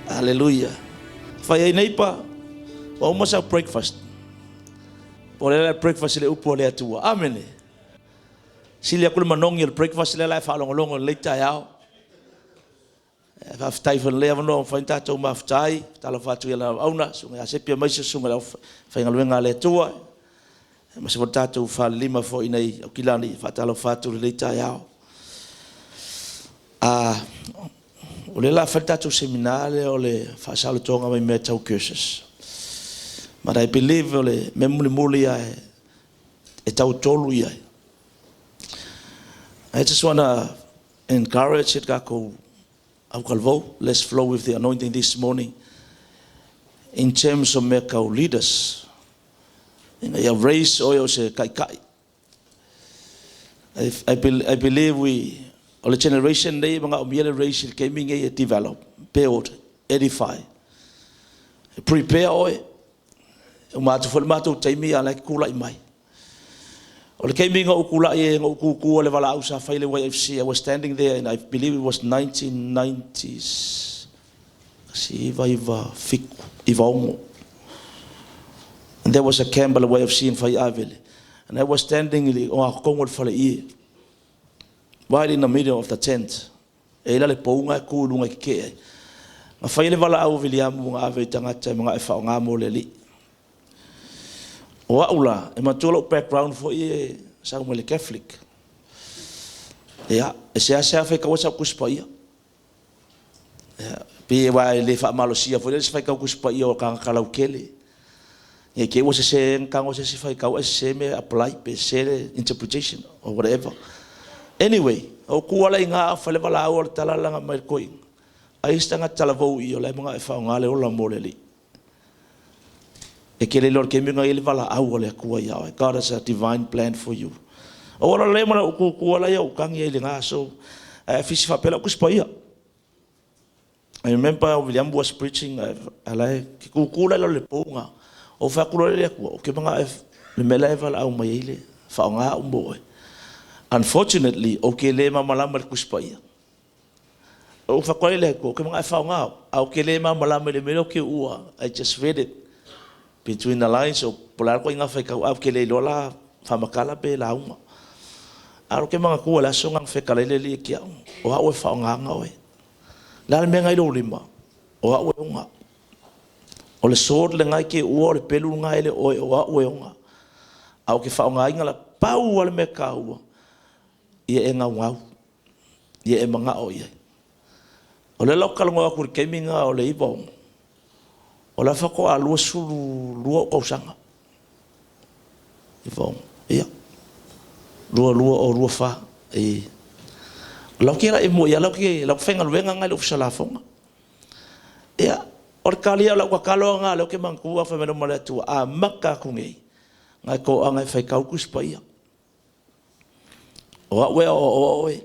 Aleluia. Fai ai nei pa, ua uma sau breakfast. Po o le breakfast i le upu a le Atua. Amene. Sili aku le manogi o le breakfast lea la e faalogologo i lenei taeao. Faafetai foi i lenei avanoa ua mafai ona tatou mafuta ai. Talofa atu i lau auauna, Susuga ia Sepi aemaise susuga i le aufaigaluega a le Atua. Aemaise foi le tatou falelima foi nei Aukilani. Faatalofa atu i lenei taeao. O lea o le a fai le tatou seminar lea o le faasaolotoga mai mea tau curses. But I believe o le mea mulimuli lava e tautolu i ai. I just wanna encourage le tatou aukalevou. Let's flow with the anointing this morning. In terms of mea tau leaders. Ina ia raise oe o se taitai. I believe we, o le generation nei e manaomia le raise i le taimi nei e develop, build, edify. Prepare oe. E uma atu foi le matou taimi a o la e tulai mai. O le taimi na ou tulai ai na ou tutu le valaau sa fai le YFC, I was standing there and I believe it was 1990s. Si iva iva fiku, iva ono. And there was a camp at the YFC in Faiavele. And I was standing i le o tongo le fale ie. Right in the middle of the tent. E ila le pounga e ku lunga ki ke ai. Na fai le valaau o Viliamu nga ave i tagata e mga e whaonga mo le alii. O au la, e matua lou background foi e sau mai le Catholic. Ia, e sea fai kaua sau Tusi Paia. Ia, pe wa e le faamalosia foi le se faitau Tusi Paia o tagata lautele. Ia ke ua sese kango se se faitau e se me apply pe se le interpretation or whatever. Anyway, o ku ala i ngā fale valaau o le talalanga mai le koi. Ai se tagata talavou i o le mga e whaonga le ola mo le alii. E ke le lor ke minga i le valaau o le Atua ia oe. God has a divine plan for you. O ora le mana u ku ala ia u kangi i le ngā so. Fisi whapela u kuspa ia. I remember William was preaching ala ki kuku la le ponga. O whakulo le Atua o ke mga e le mela e valaau mai i le whaonga u mo oe. Unfortunately, o ke le mamalama le kuspa ia. O whakulo le Atua o ke mga e whaonga. Au ke le mamalama le mela o ke ua. I just read it between the lines o pola ko inga whaikau au ke le iloa la whamakala pe la uma. Aro ke mga kua la so ngang whekala le li kia o au e whaonganga oe. La le mea ngai lo lima o au e onga. O le sword le ngai ke ua o le pelu ngai le oe o au e onga. Au ke whaonga inga la pau ale mea ka ua. Ia e ngau ngau. Ia e manga o ia. O le lau kalongo aku le keminga o le iwa ongo. O la whako a lua sulu lua o kausanga. Iwa ongo. Ia. Lua lua o lua wha. E. Lau ke la e mo ia lau ke lau whenga luenga ngai le ofisa la fonga. Ia. O le kalia o lau kakalo nga lau ke mangkua wha melo male atua. A maka ku ngei. Ngai ko a ngai whai kaukus pa ia. O au e o o oe.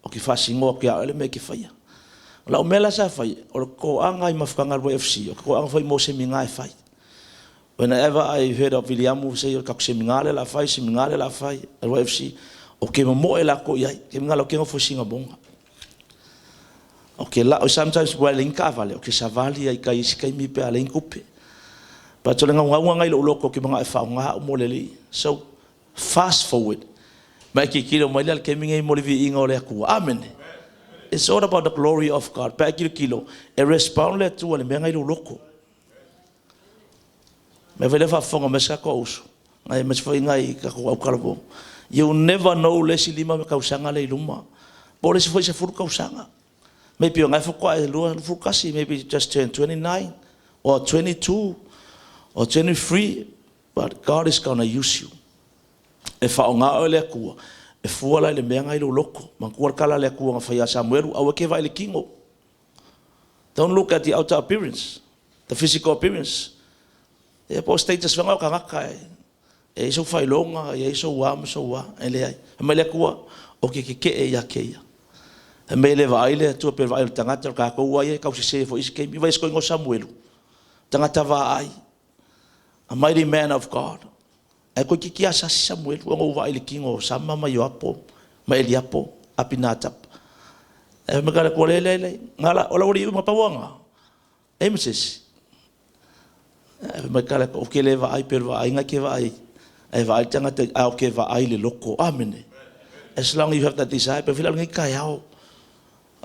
O ki whasingoa ki a ele me ki whaia. O lau mea la sa whai, o le koanga i mawhakanga rua FC, o ke koanga whai mo seminar e whai. Whenever I heard of Viliamu say o kaku seminar le la whai, seminar le la whai, rua FC, o ke mo e la ko iai, ke mga lau ke ngofo singa bonga. O ke la, o sometimes wa le inka vale, o ke savali ai kai isi kai mi pe ale inkupe. Pa tole ngau ngau ngai lo loko ke mga e whaonga o mo le li. So, fast forward. Mai ki kilo mai le ke mingai mo le vi inga o le Atua. Amen. It's all about the glory of God. Pa kilo kilo. E respond le Atua le mea ngai lo loko. Me vele fa fonga me sa ko usu. Ngai me foi ngai ka ko au kalavo. You never know le si lima me kausanga le luma. Po le si foi se furu kausanga. Maybe ngai fo ko ai lua fu kasi maybe just turn 29 or 22 or 23, but God is gonna use you. E whaonga o le Atua. E fua la i le mea ngai lo loko. Mangkua le kala le Atua nga whai a Samuelu, aua ke vai le kingo. Don't look at the outer appearance, the physical appearance. E po status whanga o kangaka e. E iso whailonga, e iso ua, ma so ua, e le ai. E mai le Atua, o ke ke ke e ia ke ia. E mei le vaai le Atua pe vaai o le tangata o kākou ai e kau se se fo isi keimi. Vai sko ingo Samuelu. Tangata vaai. A mighty man of God. E koe ki asasi Samuelu, o ngau vaai le kingo o Sama ma Ioapo, ma Eliapo, Apinatap. E me kala ko le le le ngala ola uri ma pawanga. E ma sesi. E me kala ko ke le va ai per va ai nga ke va ai. E va ai tanga te au ke va ai le loko. Amen. As long as you have that desire, pe fila ngai kai au.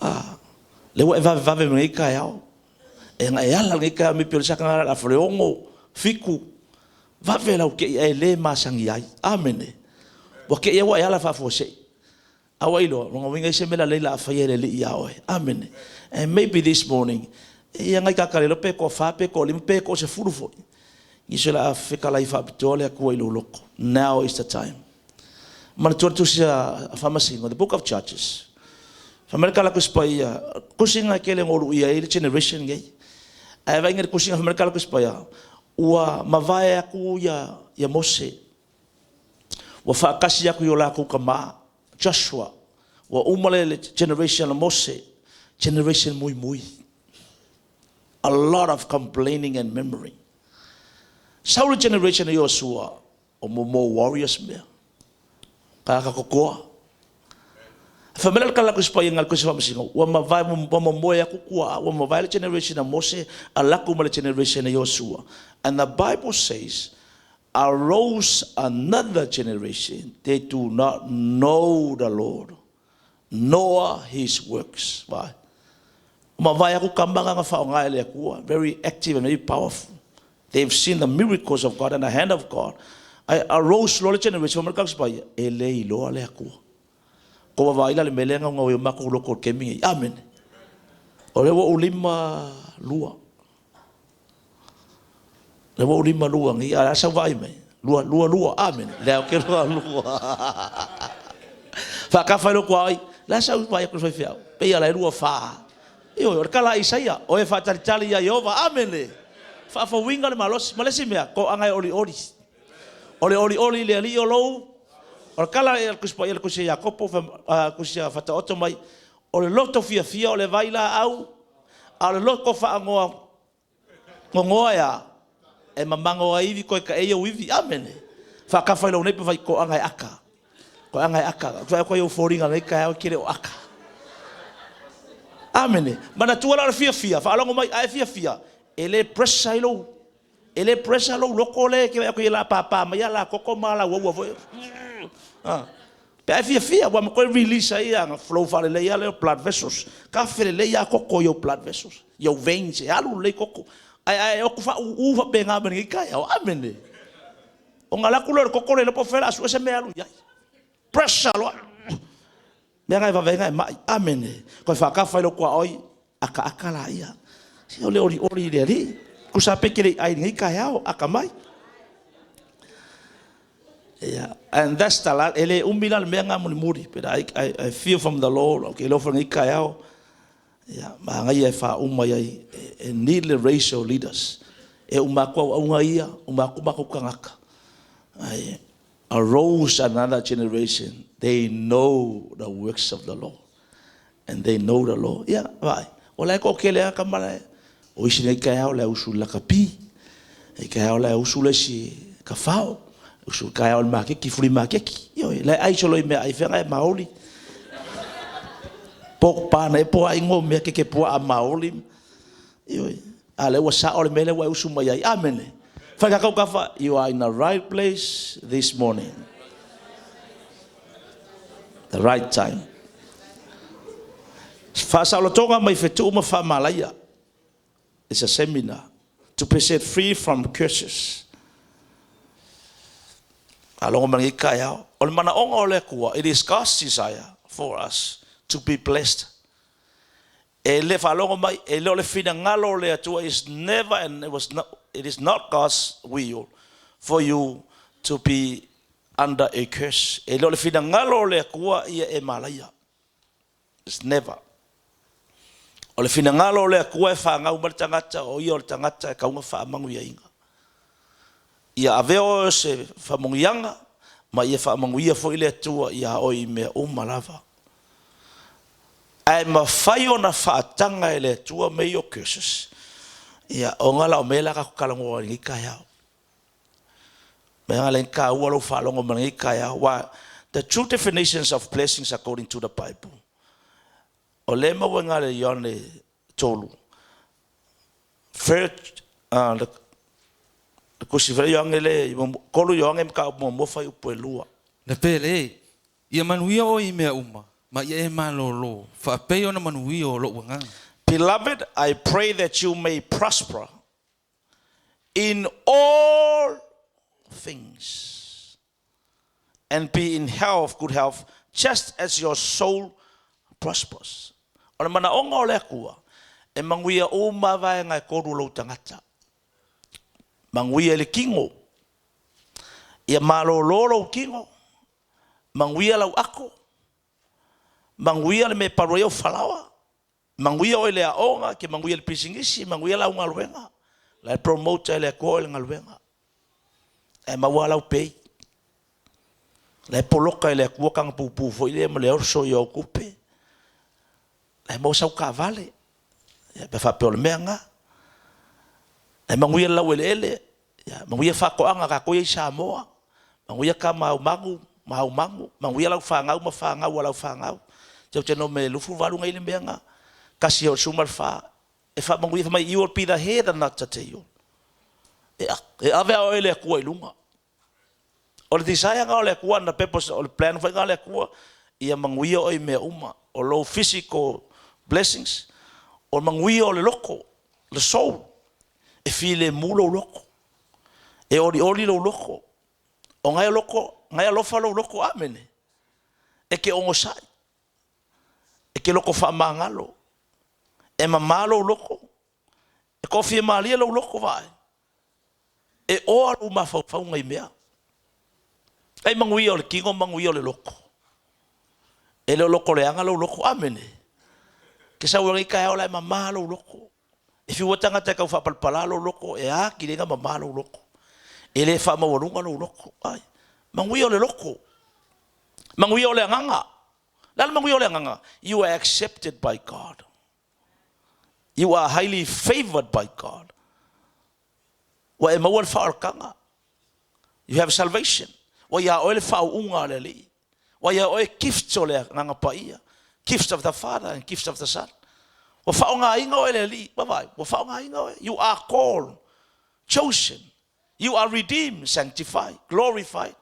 Ah. Le wa e vave vave ngai kai au. E nga e ala ngai kai mi pe saka ngala la fleongo fiku. Vave lau ke e le masangi ai. Amen. Wa ke ia wa e ala fa fo se. Awa ilo, longa winga ise mela leila a whaia le li ia oe. Amen. And maybe this morning, ia ngai kakalelo pe ko fa pe ko lima pe ko se furu foi. Iso la a fekalai whaapitoa le akua i lo loko. Now is the time. Mana tua tusi a whamasingo, the book of Judges. Whamereka la kuspa ia, kusinga kele ngolu ia i le generation ngai. Ae vai ngere kusinga whamereka la kuspa ia, ua mavae aku ia, ia Mose. Ua whaakasi aku i o lākou ka mā. Joshua. Ua umale le generation a Mose. Generation mui mui. A lot of complaining and murmuring. Sau le generation a Iosua, o mo mo warriors mea. Kaka kokoa. Whamela le kala kusipa ia ngal kusi whamasinga. Ua mavae ua mamoe aku kua. Ua mavae le generation a Mose, a laku ma le generation a Iosua. And the Bible says, arose another generation, they do not know the Lord, nor his works. Vai. Mavae aku kamanga nga whaonga le akua. Very active and very powerful. They've seen the miracles of God and the hand of God. I arose lo le generation ma ka spa e le iloa le akua. Ko wa ila le mele nga nga mako loko kemi. Amen. O le wa ulima lua. Le wa ulima lua ngi ala sa vai me. Lua lua lua. Amen. Le au ke lua lua. Fa ka fa lo kwa ai. La sa vai ko fa fiao. Pe ia la lua fa. Io o kala Isaia o e fa tali tali ia Yehova. Amen. Fa fa winga le malos malesi mea ko anga oli oli. O le oli oli le ali o lou. O le kala e kuspa ia le kusi Jakopo fa kusi fata oto mai. O le loto fia fia o le vaila au. A le loko fa ngoa ngongoa ya. E mamango ai iwi koe ka eia uiwi. Amen. Fa ka whai nei pa whai ko anga e aka. Ko anga e aka. Ko ko iau fōringa nei ka au kere o aka. Amen. Mana tua la fia fia. Fa alongo mai a e fia fia. E le pressure i lou. E le pressure lou loko le ke ko la papa mai la koko ma la ua foi. Ah. Pe ai fia fia wa mo ko release ai nga flow fa le ia le blood vessels. Ka fele le ia koko yo blood vessels. Yo veins e alu le koko. Ai ai o ku fa u fa pe nga me ka ya. Amen. O ngala ku le koko le po fela su se me alu ia. Pressure lo. Mea ngai vavenga e mai. Amen. Ko fa ka fa lo kwa oi aka aka la ia. Si o le ori ori le ali. Ku sa pe kere ai ngai ka yao aka mai. Yeah. And that's the la ele umila le mea ngā muli muri. But I feel from the Lord. Okay, lo fa ngai ka yao. Yeah, ma ngai e fa uma ia e need the racial leaders. E uma ko au unga ia, uma ko mako kangaka. Ai arose another generation. They know the works of the Lord. And they know the Lord. Yeah, vai. O lai ko kele aka mala. O isi nei kai au le usu la kapi. E kai au le usu le si ka fao. Usu kai au le makeki, furi makeki. Io, le ai solo i mea ai whenga e maoli. Pok pana e poa ingo mea ke ke poa a maoli. Io, a le ua sa o le mele ua usu mai ai. Amen. Whaikakau ka wha, you are in the right place this morning. The right time. Whaasaulotonga mai whetu ma whaamalaia. It's a seminar to be set free from curses. Alongo mangi kai au. O le mana onga o le kua, it is God's desire for us to be blessed. E le whaalongo mai, e le o le whina ngalo le atua is never and it was not, it is not God's will for you to be under a curse. E le o le whina ngalo le akua ia e malaia. It's never. O le whina ngalo le akua e whangau ma le tangata o ia o le tangata e kaunga whaamangu ia inga. Ia aveo o se whamongianga, ma ia whaamangu ia fo i le atua ia o i mea uma lava. Ae mawhai o na whaatanga e le atua me i o curses. Ia o ngala o mea ka kalangoa ngi kai au. Mea ngala ka ua lo whaalongo ma ngi kai au. Wa, the true definitions of blessings according to the Bible. O lea e maua i ina i le Ioane 3, third, le Tusi foi lea a Ioane lea, 3 Ioane mataupu muamua fuaiupu 2. Le pele, ia manuia oe i mea uma, ma ia e malōlō, faapei ona manuia o lou agaga. Beloved, I pray that you may prosper in all things and be in health, good health, just as your soul prospers. O le manaoga o le Atua, e manuia uma vaega e tolu o lou tagata. Manuia i le tino, ia malōlō lou tino, manuia lau ato, manuia le mea e palu ai au falaoa, manuia oe i le aoga, e te manuia i le pisinisi, manuia lau galuega. La e promote e le Atua oe i le galuega. E maua lau pay. La e poloka e le Atua taga pupu foi lea ma le oso i au tupe. La e maua sau taavale. Ia, pe faapea o le mea lena. E manuia le laueleele, ia, manuia faatoaga a tatou ia i Samoa, manuia tama au manu ma au manu, manuia lau fanau ma fanau a lau fanau. Te ou te nome e 28 nei le mea lena. Tasi o le 14. E faamanuia fai mai, you will be the head and not the tail. E ave a oe le Atua i luga. O le desire na o le Atua na purpose o le plan foi na o le Atua, ia manuia oe i mea uma. O lou physical blessings, o manuia o le loto, the soul. E filemu lou loto. E olioli lou loto. O ngai loko, ngai alofa lou loto, amene. E ke ogosai. E ke loko whaamangalo. E mamā lou loto. E kofia malie lou loto vaai. E oa lou mafaufauga i mea. Ai manuia o le tino, manuia o le loto. E le o loko leaga lou loto, amene. Ke sau ai taeao la e mamā lou loto. E fiu tagata e tau faapalapala lou loto, e atili ai ona mamā lou loto. E le faamaualuga lou loto. Ai, manuia o le loto. Manuia o le agaga. Le a le manuia o le agaga? You are accepted by God. You are highly favored by God. Ua e maua le faaolataga. You have salvation. Ua ia oe le faauuga a le Alii. Ua ia oe gifts o le agaga paia. Gifts of the Father and gifts of the Son. Ua faaaogaina oe le Alii. Vaavaai, ua faaaogaina oe. You are called, chosen. You are redeemed, sanctified, glorified.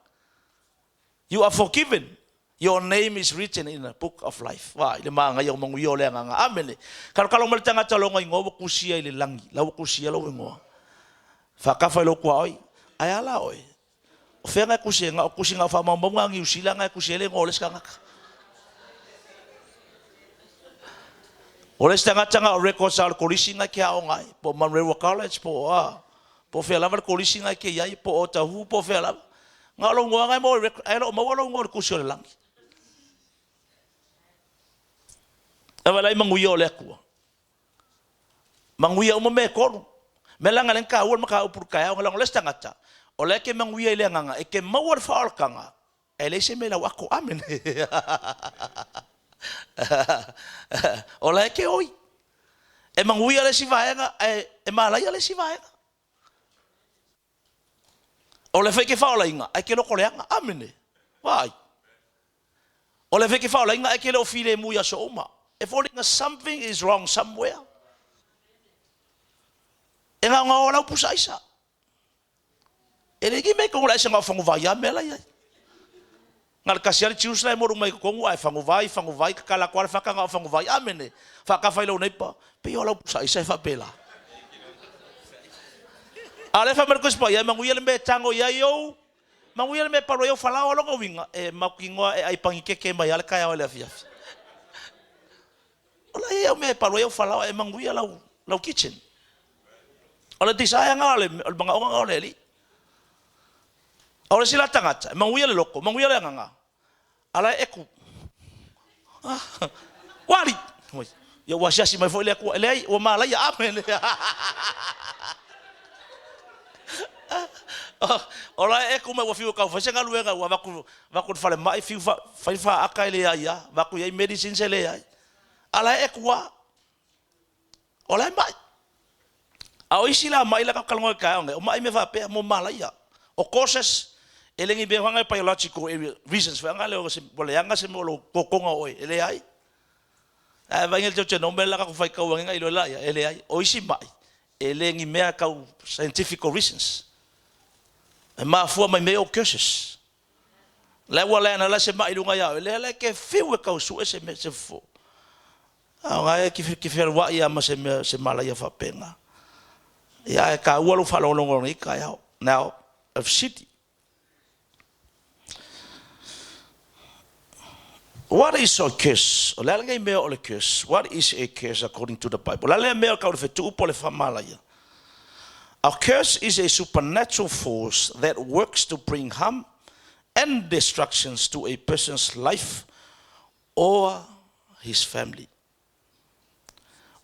You are forgiven. Your name is written in the book of life. Vaai, le magaia o manuia o le agaga. Amene. Kalokalo mai le tagata loga igoa ua tusia i le lagi. La ua tusia lou igoa. Faakafa i lou tuaoi. Ae a la oe? O fea ngai tusi nga o tusi nga o faamaumauga a Niu Sila ngai tusi ai le igoa o le isi tagata. O le isi tagata nga o records a o le kolisi ngai ke aoga ai. Po o Manurewa College, po o a. Po o fea lava le kolisi ngai ke iai, po o Otahuhu, po o fea lava. Nga o lou igoa ngai mo i record, ae le o maua lou igoa i le tusi o le lagi. E vaai la i manuia o le Atua. Manuia uma mea e tolu. Mea la na taua le mataupu i le taeao, leaga o le isi tagata, o la e ke manuia i le agaga, e ke maua le faaolataga, ae leai se mea i lau ato. Amene. O la e ke oi. E manuia le isi vaega, ae e malaia le isi vaega. O le foi ke faaolaina, ae ke loko leaga. Amene. Vaai. O le foi ke faaolaina, ae ke le o filemu i aso uma. E foliga something is wrong somewhere. E gaogao lau pusa aisa. E le ki me kongo la ese ngao faguvai a mea la iai. Na le kasi ale tius la e moru mai totonu ae faguvai, faguvai, kakala atu lava le faka na o faguvai. Amene. Faakafa i lou neighbour, pei o lau pusa aisa e faapela. A o lea e fai mai le Tusi Paia, e manuia le mea e tago i ai ou, manuia le mea e palu ai ou falaoa. O lona uiga, e mautinoa e ai pagikeke mai lava le taeao i le afiafi. O la e i ai au mea e palu ai au falaoa, e manuia lau kitchen. O le desire lena o le manaoga lena o le Alii. A o le isi la tagata, e manuia le loto, manuia le agaga, a la e eku. Uali! Ia ua asiasi mai foi le Atua. E leai, ua malaia. Amene. O la e eku mai ua fiu e tau fai se galuega, ua avatu i le falemai, fiu fai faata e leai lava, avatu i ai medicines e leai. A la e eku lava. O la e mai. A o isi la mai la tatou talanoa i le taeao nei, o mai mea faapea mo malaia. O causes, e le ni mea foi lea biological area reasons foi lea ua leaga se mea o lou totoga o oe, e leai. Ae vaai le teutenome la ka fai kau ngai lo la ia ele ai o isi mai e le ni mea kau scientific reasons. E mafua mai mea o curses. Le ua le na la se mai lunga ia le le ke fiu e kau su e se me se fo. A ngai ki ki feluai ia ma se mea se mala ia faapena. Ia e ka ua lo whalolongo ni ka iau. Now, of city. What is a curse? O le ala ngai mea o le curse. What is a curse according to the Bible? O le mea o kau le whetu po le whamala ia. A curse is a supernatural force that works to bring harm and destructions to a person's life or his family.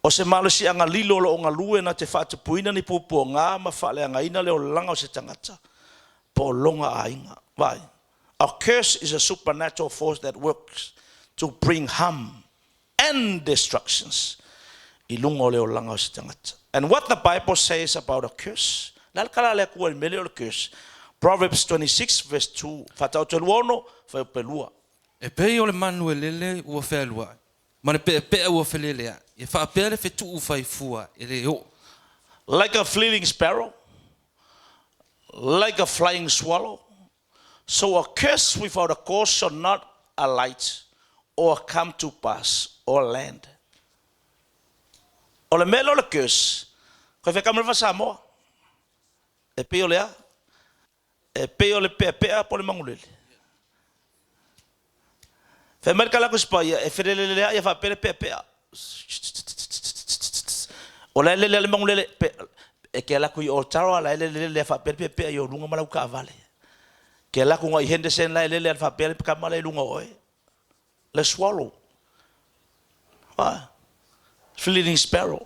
O se malosiaga lilo o lo o galue na te faatupuina ni puapuaga ma faaleagaina le olaga o se tagata po o lona aiga. Vai. A curse is a supernatural force that works to bring harm and destructions i luga o le olaga o se tagata. And what the Bible says about a curse. La le kala le kua mele o le curse. Proverbs 26 verse 2. Faatauto 26 fuaiupu 2. E pei o le manu e lele ua fealuai, ma le peapea ua feleleai, e faapea le fetuu faifua e le oo. Like a fleeting sparrow, like a flying swallow, so a curse without a cause shall not alight or come to pass or land. O le mea lea o le curse, koe fai kamera fa Samoa. E pei o le a? E pei o le peapea po o le manulele. Fai mai le kala ku e felelele ia faapea le peapea. O la lele le mangulele e ke ala ku i Ottawa la lele le faapea le peapea i o lunga ma lau kaavale. Ke ala ku ngai Henderson la lele le faapea le kama le lunga oe. Le swallow. Ah. Fleeting sparrow.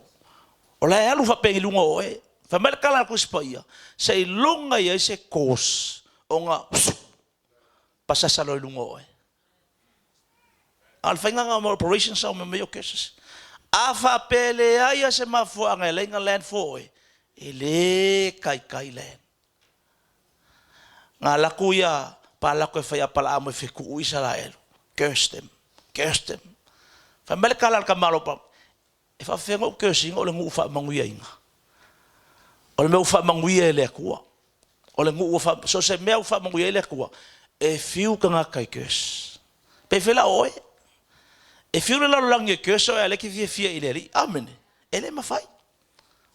O la e alu faapea i lunga oe. Fai mai le kala ku ia. Se i lunga ia se kos o nga pasasa lo i lunga oe. A le faiganga o operation sa o me mea o curses. A faapele ai a se mafuaga e lainga land fo oe, e le kaikai land. Ngā laku ia, pa laku e whai apala amo e whiku Israel. Curse them, curse them. Whai mele kala ka malo pa. E wha whenga o curse inga o le ngu wha manguia inga. O le mea wha manguia e le akua. O le ngu wha, so se mea wha manguia e le akua. E fiu ka ngā kai curse. Pe whela oe. E fiu le lalo e curse o e ale ki fia fia i le ali. Amen. E le mawhai.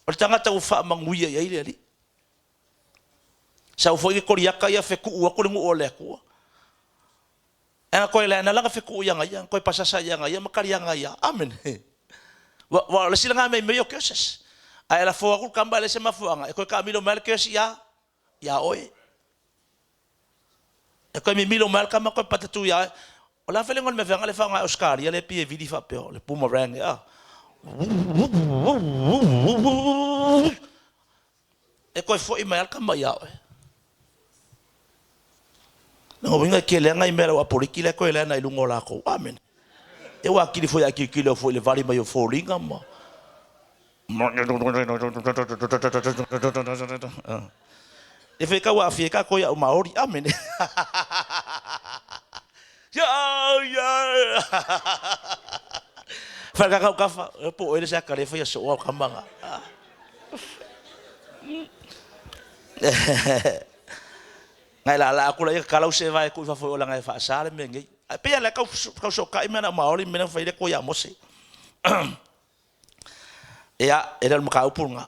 O le tangata u wha manguia i le ali. Sa ufo i koriaka ia wheku ua ko le ngu o le akua. E nga koe le ana langa wheku ia ngai, koe pasasa ia ngai, makari ia ngai. Amen. Wa wa le sila ngai me o curses. A ela fo aku kamba le se mafuanga. E koe ka milo mal curse ia ia oe. E koe mi milo mal kama koe patatu ia. O la fele ngol me fanga le fanga Australia le pie vidi fa peo le boomerang ia. E koe foi mai al kama ia oe. Nga winga ke le ngai mera wa poliki le koe le na ilungo la ko. Amen. E wa kili foi a ki kilo foi le vali mai o folinga ma. E fe ka wa fie ka koia o Maori. Amen. Ya ya. Fa ka ka fa po ele sa ka le fa ya so wa ka manga. Ngai la la aku la ia kalau se vai ku fa foi ola ngai fa sa le me ngai. Pe ya la kau kau so ka i mena Maori mena fa ile ko ya mose. Ia e le maka upunga.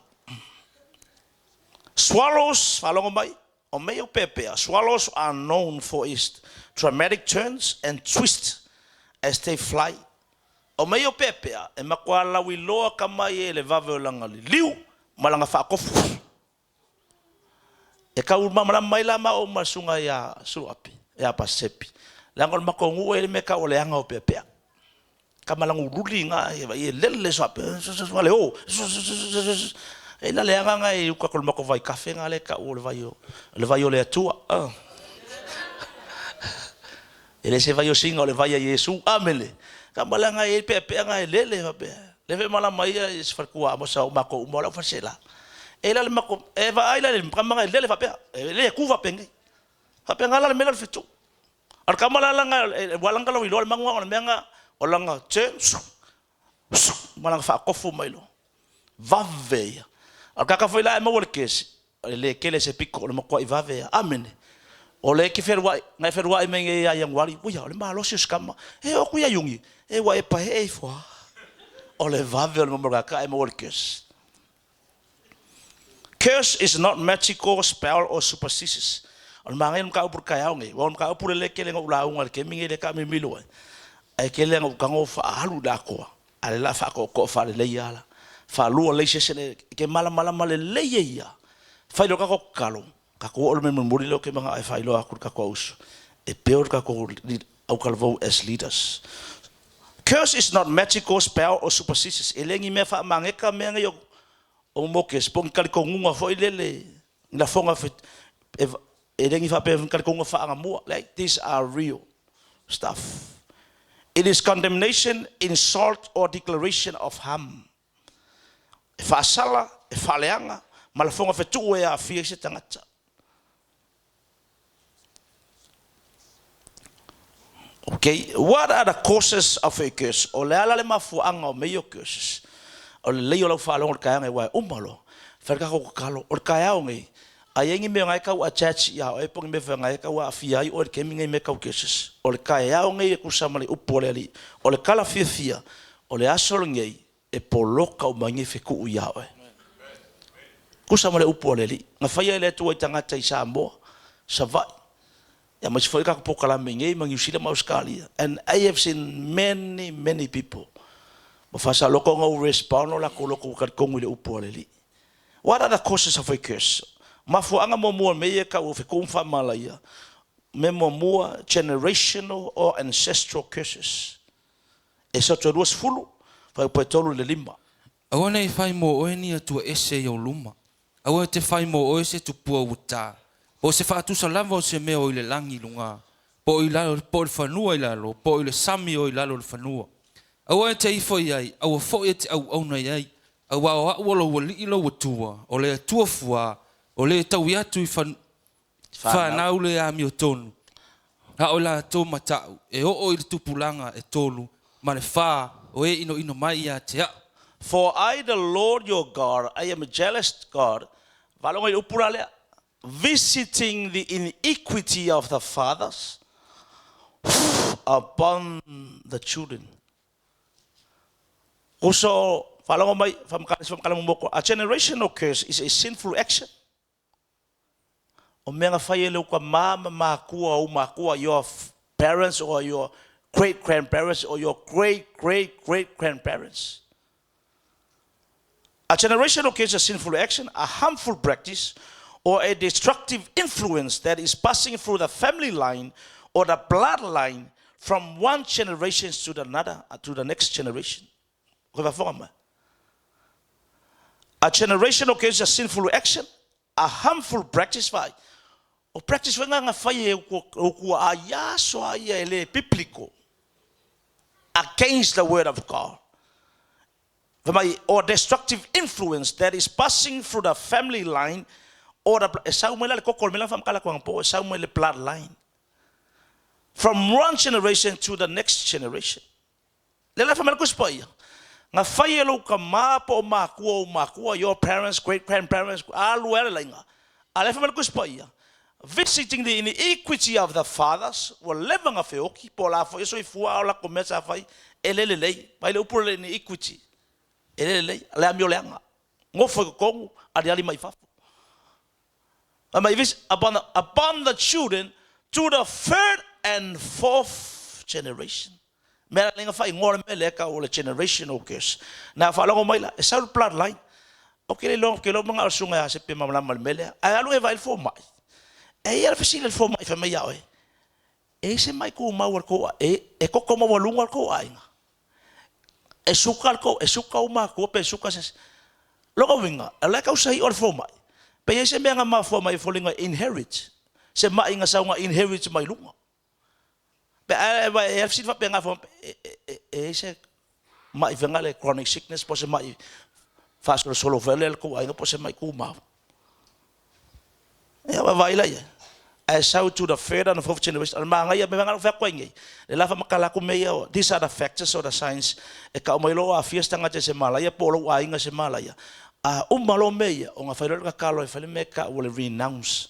Swallows, whalongo mai, o mei o pepea. Swallows are known for its dramatic turns and twists as they fly. O mei o pepea, e makoa lawi loa ka mai e le vave o langa li liu, ma langa whaakofu. E kau mamala mai la ma o masunga ia suapi, ia pasepi. Langa o le mako ngu e le meka o le anga o pepea. Ka malangu ruli ngā, e vai e lele suapi, le o. E la le anga ngai uka ko le mako vai kafe ngā le ka o le vai o, le vai o le atua. E le se vai o singa o le vai a Yesu. Amele. Ka malanga e pe pe nga e lele fa pe. Le fe mala mai e se falkua mo sa o mako o mola fa sela. E la le mako e va ai la le ka manga lele fa pe. E le ku fa pe ngai. Fa pe ngala le mela le fetu. Al ka mala langa e walanga lo ilo le mangwa o le menga o langa che. Ma lana faakofu mai loa. Vave ia. A o le tagata foi la e maua i le kesi, e le kele se piko, o le matuai vave lava. Amene. O lea e te fealuai, na e fealuai mai nei ia Ianuari, uia, o le malosi o si tama. E oo atu ia Iuni, e ua e paee ifo lava. O le vave o le mea o le tagata ae maua i le kesi. Curse is not magical spell or superstitious. O le manaia o le mataupu i le taeao nei, aua o le mataupu lea e tele ina ou lauga i le taimi nei lea e taamilomilo ai, ae tele lava ina ou tago faaalu i le atoa, a o lea o le a faatootoo faalelei lava la. Faalua lelei se ese e te malamalama lelei ai lava. Fai loa le tatou tatalo, tatou oo i le mea mulimuli lea ou te manao e faailoa atu i le tatou auuso e build tatou autalavou as leaders. Curse is not magical spell or superstitious. E le ni mea faamageka mea nei o mokes po o ni talitonuga foi lele, ni lafoga e le ni faapea ni talitonuga faagamua. Leai, these are real stuff. It is condemnation, insult or declaration of harm. E faasala, e faaleaga, ma lafoga fetuu e aafia ai se tagata. Okay, what are the causes of a curse? O le a la le mafuaaga o mea ia o curses? O le lelei o lau faalogo i le taeao nei aua e uma loa, fai le tatou tatalo. O le taeao nei, a i ai ni mea o na e tau attach ia oe po o ni mea foi o na e tau aafia ai oe i le taimi nei i mea tau curses, o le taeao nei e tusa ma le upu a le Alii, o le tala fiafia, o le aso lenei e poloka uma ai nei fetuu ia oe. Tusa ma le upu a le Alii, na faia e le Atua i tagata i Samoa, Savaii, aemaise foi tatou polokalame i nei ma Niu Sila ma Ausetalia. And I have seen many, many people ua faasaoloto ona ou respond o latou loto ua talitonu i le upu a le Alii. What are the causes of a curse? Mafuaaga muamua o mea ia e tau o fetuu ma faamalaia, mea muamua, generational or ancestral curses. E soto e 20, fuaiupu e 3 i le 5. Aua ne i fai mo oe ni atua ese i ou luma. Aua e te fai mo oe se tupua ua ta, po o se faatusa lava o se mea o i le lagi i luga, po o i lalo, po o le fanua i lalo, po o i le sami o i lalo o le fanua. Aua e te ifo i ai, aua foi e te auauna i ai, auā o a'u o lou Alii lou Atua, o le Atua fuā, o le e taui atu i fanau le amiotonu, a o i latou mata'u, e oo i le tupulaga e tolu ma le fā o e inoino mai ia te a'u. For I the Lord your God, I am a jealous God, faalogo i le upu la lea, visiting the iniquity of the fathers upon the children. Uso, faalogo mai, faamatala muamua, a generational curse is a sinful action. O mea na fai e le uka ma ma makua o makua, your parents or your great grandparents or your great great great grandparents. A generational curse is a sinful action, a harmful practice, or a destructive influence that is passing through the family line or the bloodline from one generation to the another, to the next generation. Okay, mai. A generational curse is a sinful action, a harmful practice vai. O practice foi nga fai e o kua a ia so a ia e le biblical. Against the word of God. Fai mai, or destructive influence that is passing through the family line or the, e sau mai la le koko o le mea la whamakala kua po, e sau mai le bloodline. From one generation to the next generation. Le la whamela kusi ia. Nga fai e lou ka mā po o makua o makua, your parents, great grandparents, alu ele lainga. A le whamela kusi ia. Visiting the iniquity of the fathers, ua leva nga feoki, po la fo eso i fua o la ko mea sa fai, e lele lei, vai le upu le iniquity. E lele lei, le amio leaga. Gofo i totonu, aliali mai fafo. Mai upon the children to the third and fourth generation. Mea lenga fai ngoa le mea lea ka o le generational curse. Na faalogo mai la, e sau le bloodline. O ke le long ke lo manga o sunga se pe malama le mea lea. Ai alu e vai le fomai. E ia le fesili le fomai fai mai ia oe. E se mai ku mau al ko e koko mau alunga al ko aiga. E suka al ko e suka o makua pe suka se. Loka winga, e le kau sahi o le fomai. Pe ia se mea nga mafua mai folinga inherit. Se mai nga saunga inherit mai lunga. Pe e e e fesili faapea nga e se mai fenga le chronic sickness po se mai faasolosolo foi le kou aiga po se mai kumau. Ia vai vai la ia. Ae sau to the third and the fourth generation. O le magaia mea na ou fai atu ai nei, le la faamatala atu mea ia, these are the factors or the signs e tau mai loa o aafia se tagata i se malaia po o lou aiga i se malaia. A uma loa mea ia, ona fai loa lea o le tatalo e fai le mea e tau o le renounce.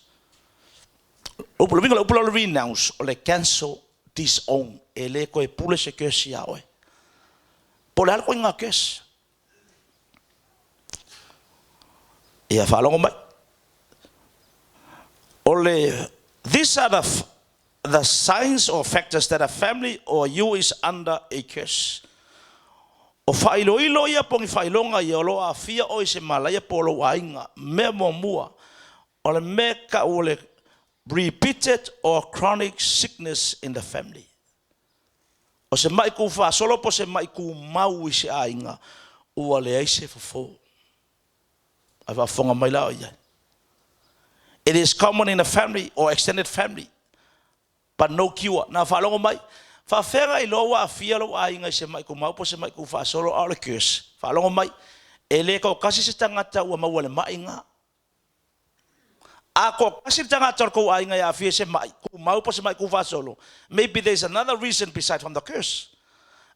O le uiga o le upu lea o le renounce, o le cancel, disown, e le toe pule se curse ia oe. Po o le a le ituaiga curse. Ia faalogo mai. O le, these are the signs or factors that a family or you is under a curse. O faailoilo ia po o ni faailoga ia o lo o aafia oe i se malaia po o lou aiga. Mea muamua, o le mea e tau o le repeated or chronic sickness in the family. O se ma'i tuufaasolo po o se ma'i tumau i se aiga ua leai se fofo. Ae faafofoga mai la o i ai. It is common in a family or extended family, but no cure. Na faalogo mai, faafefea na iloa ua aafia lou aiga i se ma'i tumau po o se ma'i tuufaasolo a o le curse? Faalogo mai, e le toatasi se tagata ua maua i le ma'i lena. A toatasi le tagata o le tou aiga e aafia i se ma'i tumau po o se ma'i tuufaasolo, maybe there is another reason beside from the curse.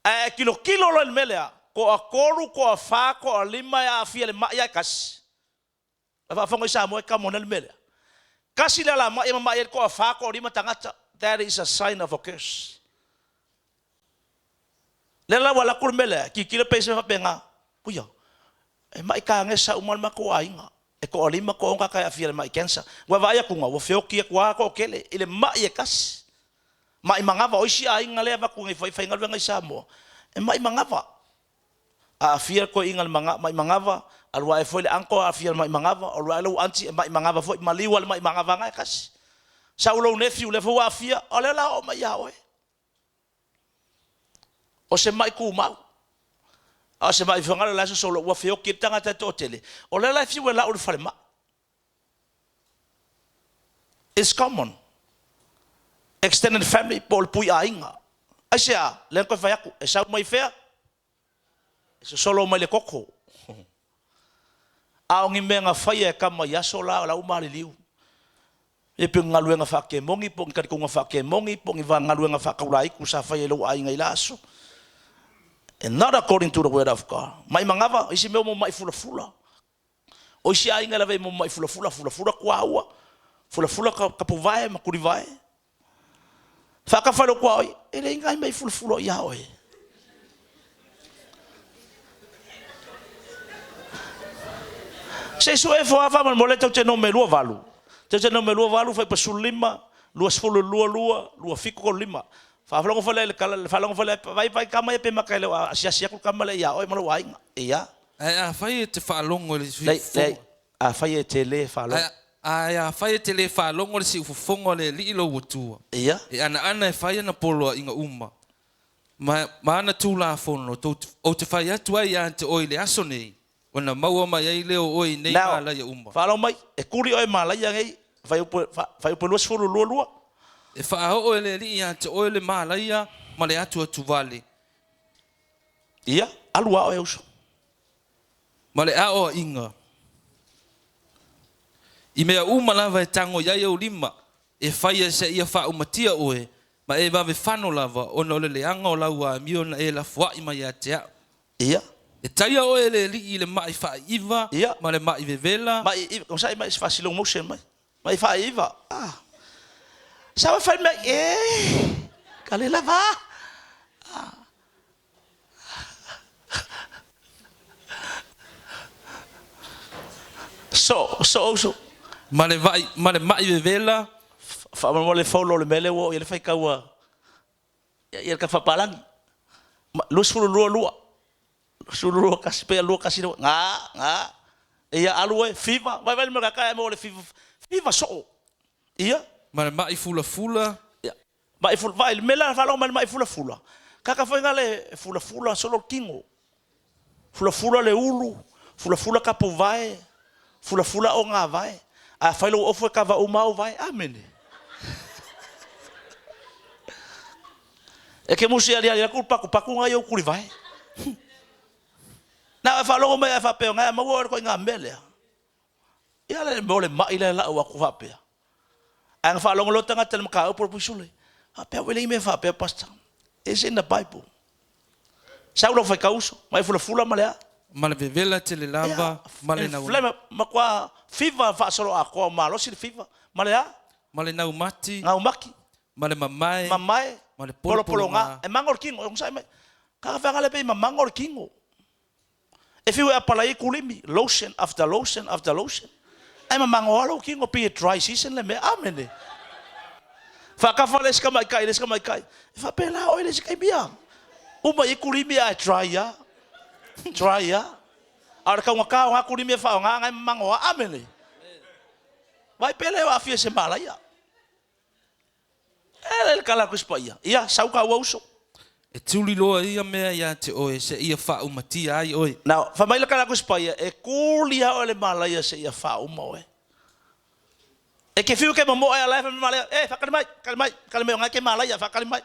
Ae a e tilotilo loa i le mea lea, toatolu, toafa, toalima e aafia i le ma'i lava e tasi. Ua faafofoga i Samoa e common ai le mea lea. Tasi le alamai e mamai ai le toafa, toalima tagata, that is a sign of a curse. Lea la ua alu atu le mea lea, tilotilo pe i se mea faapena. Uia, e ma'i kanesa uma le matou aiga. E toalima toaono tagata e aafia i le ma'i cancer. Ua vaai atu ua feoti atu lava toatele i le ma'i e tasi. Ma'i manava, o isi aiga lea e avatu nei faigaluega i Samoa, e ma'i manava. Aafia le toeaina i le ma'i manava, alu ae foi le uncle aafia i le ma'i manava, alu ae lou aunty e ma'i manava foi, maliu lava i le ma'i manava na e tasi. Sau lou nephew lea foi ua aafia, o lea o le a oo mai ia oe. O se ma'i tumau. A o se ma'i fagalo la e sosolo ua feoti ai le tagata e toatele, o lea la e fiu e lau i le falemai. It's common. Extended family po o le pui aiga. Aisea? Lea na toe fai atu, e sau mai fea? E sosolo mai le koko. A o ni mea na faia e tama i aso la o la ua maliliu. E pei o ni galuega faakemoni po o ni talitonuga faakemoni po o ni galuega faataulaitu sa faia i lou aiga i la aso. And not according to the word of God. Mai manava, isi mea mo mai fulafula. O isi aiga e lawe mo mai fulafula, fulafula kuaua, fulafula kapuvae ma kulivae. Faakafa i lou tuaoi, e leai nai mai fulafula ia oe. Se i sue ifo lava faamolemole tou te nome 28. Tou te nome 28, fuaiupu 15, 22, 27, 35. Faalogo foi lea i le tala, faalogo foi lea, vai vai tama ia pe mata e le o asiasi atu le tama lea ia oe ma lou aiga. Ia. Ae afai e te faalogo i le Leai, leai, afai e te le faalogo. Ae afai e te le faalogo i le siufofoga o le Alii lou Atua, Ia. e anaana e fai ana poloaiga uma, ma, ma ana Tulafono, tou, ou te fai atu ai ia te oe i le aso nei, ona maua mai ai lea o oe i nei Now, malaia uma. faalogo mai, e tuli oe malaia nei, fuaiupu, fuaiupu 22. E faaoo e le Alii ia te oe le malaia ma le atuatuvale. Ia, alu lava oe e uso. Ma le aoaiga. I mea uma lava e tago i ai ou lima, e faia seia faaumatia oe, ma e vave fano lava, ona o le leaga o lau amio na e lafoai mai ia te au. Ia. E taia oe e le Alii i le maʻi faaiiva Ia. ma le maʻi vevela. Maʻi iva, onosai mai se faasilo motion mai. Maʻi faaiiva. Ah. Sa oe fai mai, e, ka le lava. Ah. So, so, so. Ma le vaʻi, ma le maʻi vevela. Faamolemole follow le mea lea ua oo i ai le faitau a ia le tafa palagi. 22 2, 22 1 pe 2 1 2, ga, ga, ia alu oe, fiva, vaivai le mea kaka e maua le fiva, fiva soo. Ia. Ma le maʻi fulafula. Ia, maʻi fula, vaai le mea lea faalogo mai le maʻi fulafula, kaka foi na le fulafula solo le tino. Fulafula le ulu, fulafula kapuvae, fulafula ogavae. A fai lou ofu e kava uma au vae. Amene. E ke musi aliali atu le pakupaku na i ou kulivae. Na e faalogo mai ae faapea, na e maua oe i le ituaiga mea lea. Ia le mea o le mai lea e lau atu faapea. Ae na faalogo loa tagata i le mataupu o le puisule, faapea ua leai ni mea faapea Pastor. It's in the Bible. Sau lau faitau uso, mai fulafula ma le a? Ma le vevela tele lava, ma le nau. Inflame, matua fever faasoloatoa, malosi le fever. Ma le a? Ma le naumati. Naumati. Ma le mamae. Mamae. Ma le polopologa. E mago le tino, e onosai mai. Kaka feagale pei mamago le tino. E fiu e apalai ai kulimi, lotion after lotion after lotion. Ae mamago lava lou tino pei e dry season le mea. Amene. Faakafa le isi tamaitai i le isi tamaitai. E faapela oe le isi taimi a. Uma i ai kulimi ae dry lava. Dry lava. A o le taugata o na kulimi e faaaoga na e mamago lava. Amene. Vaai pea lea o aafia i se malaia. E le tala atu i si paia. Ia, sau taua uso. E tuli loa ia mea ia te oe seia faaumatia ai oe. Now, fai mai le tala atu i si paia, e tuli lava oe le malaia seia faauma oe. E te fiu e te momoe a la e fai mai le malaia, e, faatali mai, tali mai, tali mai o na e te malaia, faatali mai.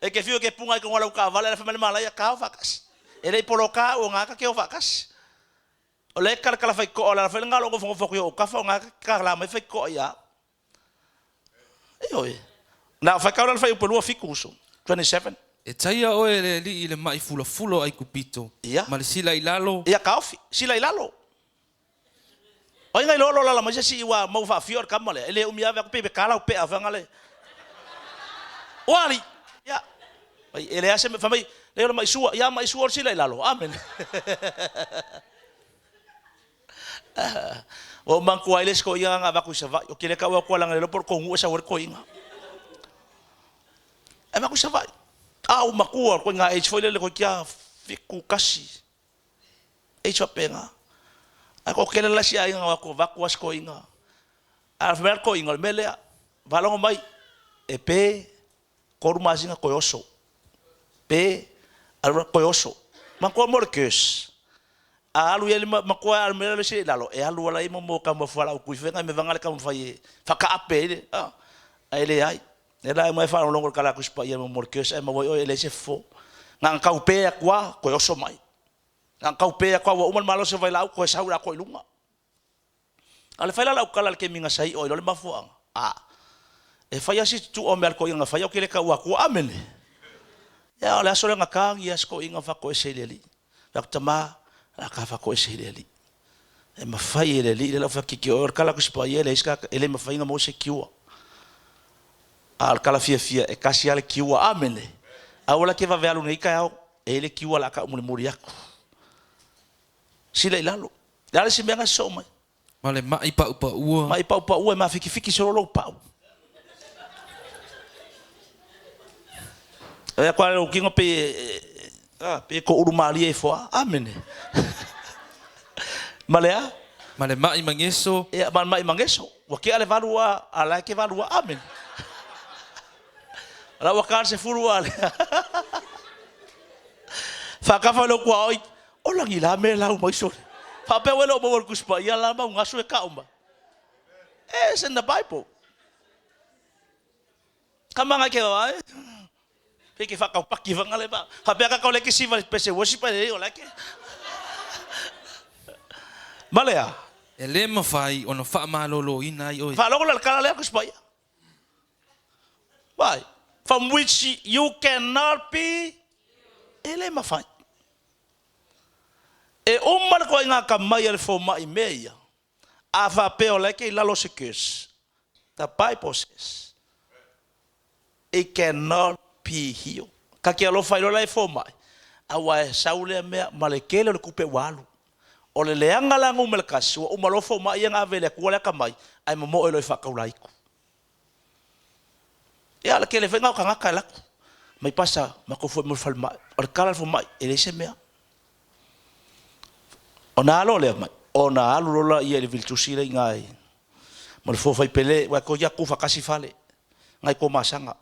E te fiu e te punga i tonu o lau taavale a la e fai mai le malaia, ta o faatasi. E le i poloka au o na ta te o faatasi. O lea e talatala faitotoa, o le ala foi lena o lou nofonofo atu i ou autafa, o lena e tala mai faitotoa ia au. Ioe. Na o faitau la le fuaiupu e 27 uso. 27. E taia oe e le Alii i le mai fulafula o Aikupito, ma le sila i lalo. Ia taofi, sila i lalo. O ai na iloa o lo o alaala mai se isi ua maua faafia o le tama lea, e le umi ave atu pe ta lau pea fanga le. Ua alii! Ia. E leai se mea, fai mai, leai o le mai sua, ia mai sua o le sila i lalo. Amene. Ua ou manatua ai le isi toeaina na avatu i Savaii, ou te le tau atua leaga e le iloa po o le tou nuu e sau ai le toeaina. E avatu i Savaii, a ou matua, o le ituaiga age foi lele toeitiiti lava 71, age faapena. Ae toatele la isi aiga na o atu avatu lava si toeaina. Ae fai mai le toeaina, o le mea lea, faalogo mai, e pe 3 masina toe oso, pe alu toe oso. Manatua mo le curse, a alu i ai le matua alu mai le isi i lalo, e alu ala i mo taumafa fualaau tui foi nai mea vanga le taumafai e faataape ai le, ae leai. Lea la e aumai faalogologo i le tala a Tusi Paia mo le curse ae maua ai oe e leai se fofo. Na ona tau pe atu lava toe oso mai. Na ona tau pe atu lava ua uma le malosi o le vailaau toe sau le atoa i luga. A o le fai la o lau tala i le taimi na saio ai loa le mafuaaga, a, e fai lava si tutu'a o mea a le toeaina na faia ou te le tau atua. Amene. Ia, o le aso lea na tagi lava si toeaina faatoese i le Alii. Fai atu, Tama, o le a ta faatoese i le Alii. E mafai e le Alii lea la ou fai atu, Kiki, o le tala a Tusi Paia e leai se tagata, e le mafai ona maua se cure. A o le tala fiafia, e tasi lava le cure. Amene. Aua la e te vave alu nei taeao, e i ai le cure o le a tau mulimuli atu. Sila i lalo. Le a le isi mea na sosoo mai? Ma le ma'i paupaua. Ma'i paupaua e mafikifiki solo lou pau. E atu lou tino pei e, pei e toulu malie ifo a. Amene. Ma le a? Ma le ma'i mageso. Ia, ma le ma'i mageso. Ua tea le 8 a, a la e ke 8 a. Amene. O la ua ta le 10 a lea. Faakafa i lou tuaoi, O lagi la me lau mai sole. Faapea ua le o maua i le Tusi Paia la mau gasu e kau mai. It's in the Bible. Ka manga ke ai. Pe ke whakaupaki whanga le ba. Faapea ka kau le ke siva pese worship ai o la ke. Malea. E le mafai ona faamaloloina ai oe. Faalogo la le kala lea Tusi Paia. Why? From which you cannot be e le mafai. E uma le koaiga akamai a le fomai i mea ia, a faapea o la e ke i lalo o se curse, the Bible says, it cannot be healed. Ka te alofa ai loa la e fomai, aua e sau lea mea ma le tele o le tupe ua alu. O le leaga la numera tasi, ua uma loa fomai ia na ave e le Atua le akamai, ae momoe loa i faataulaiku. Ia, o le tele foi na o tagata e alu atu mai pasa matou foi mo le falemai. O le tala a le fomai, e leai se mea. Ona alo lea mai, ona alu loa lea i le vilitusi lea i ina i ma le fua fai pele, ua toe ia tuufaatasi fale, nai Tuamasaga.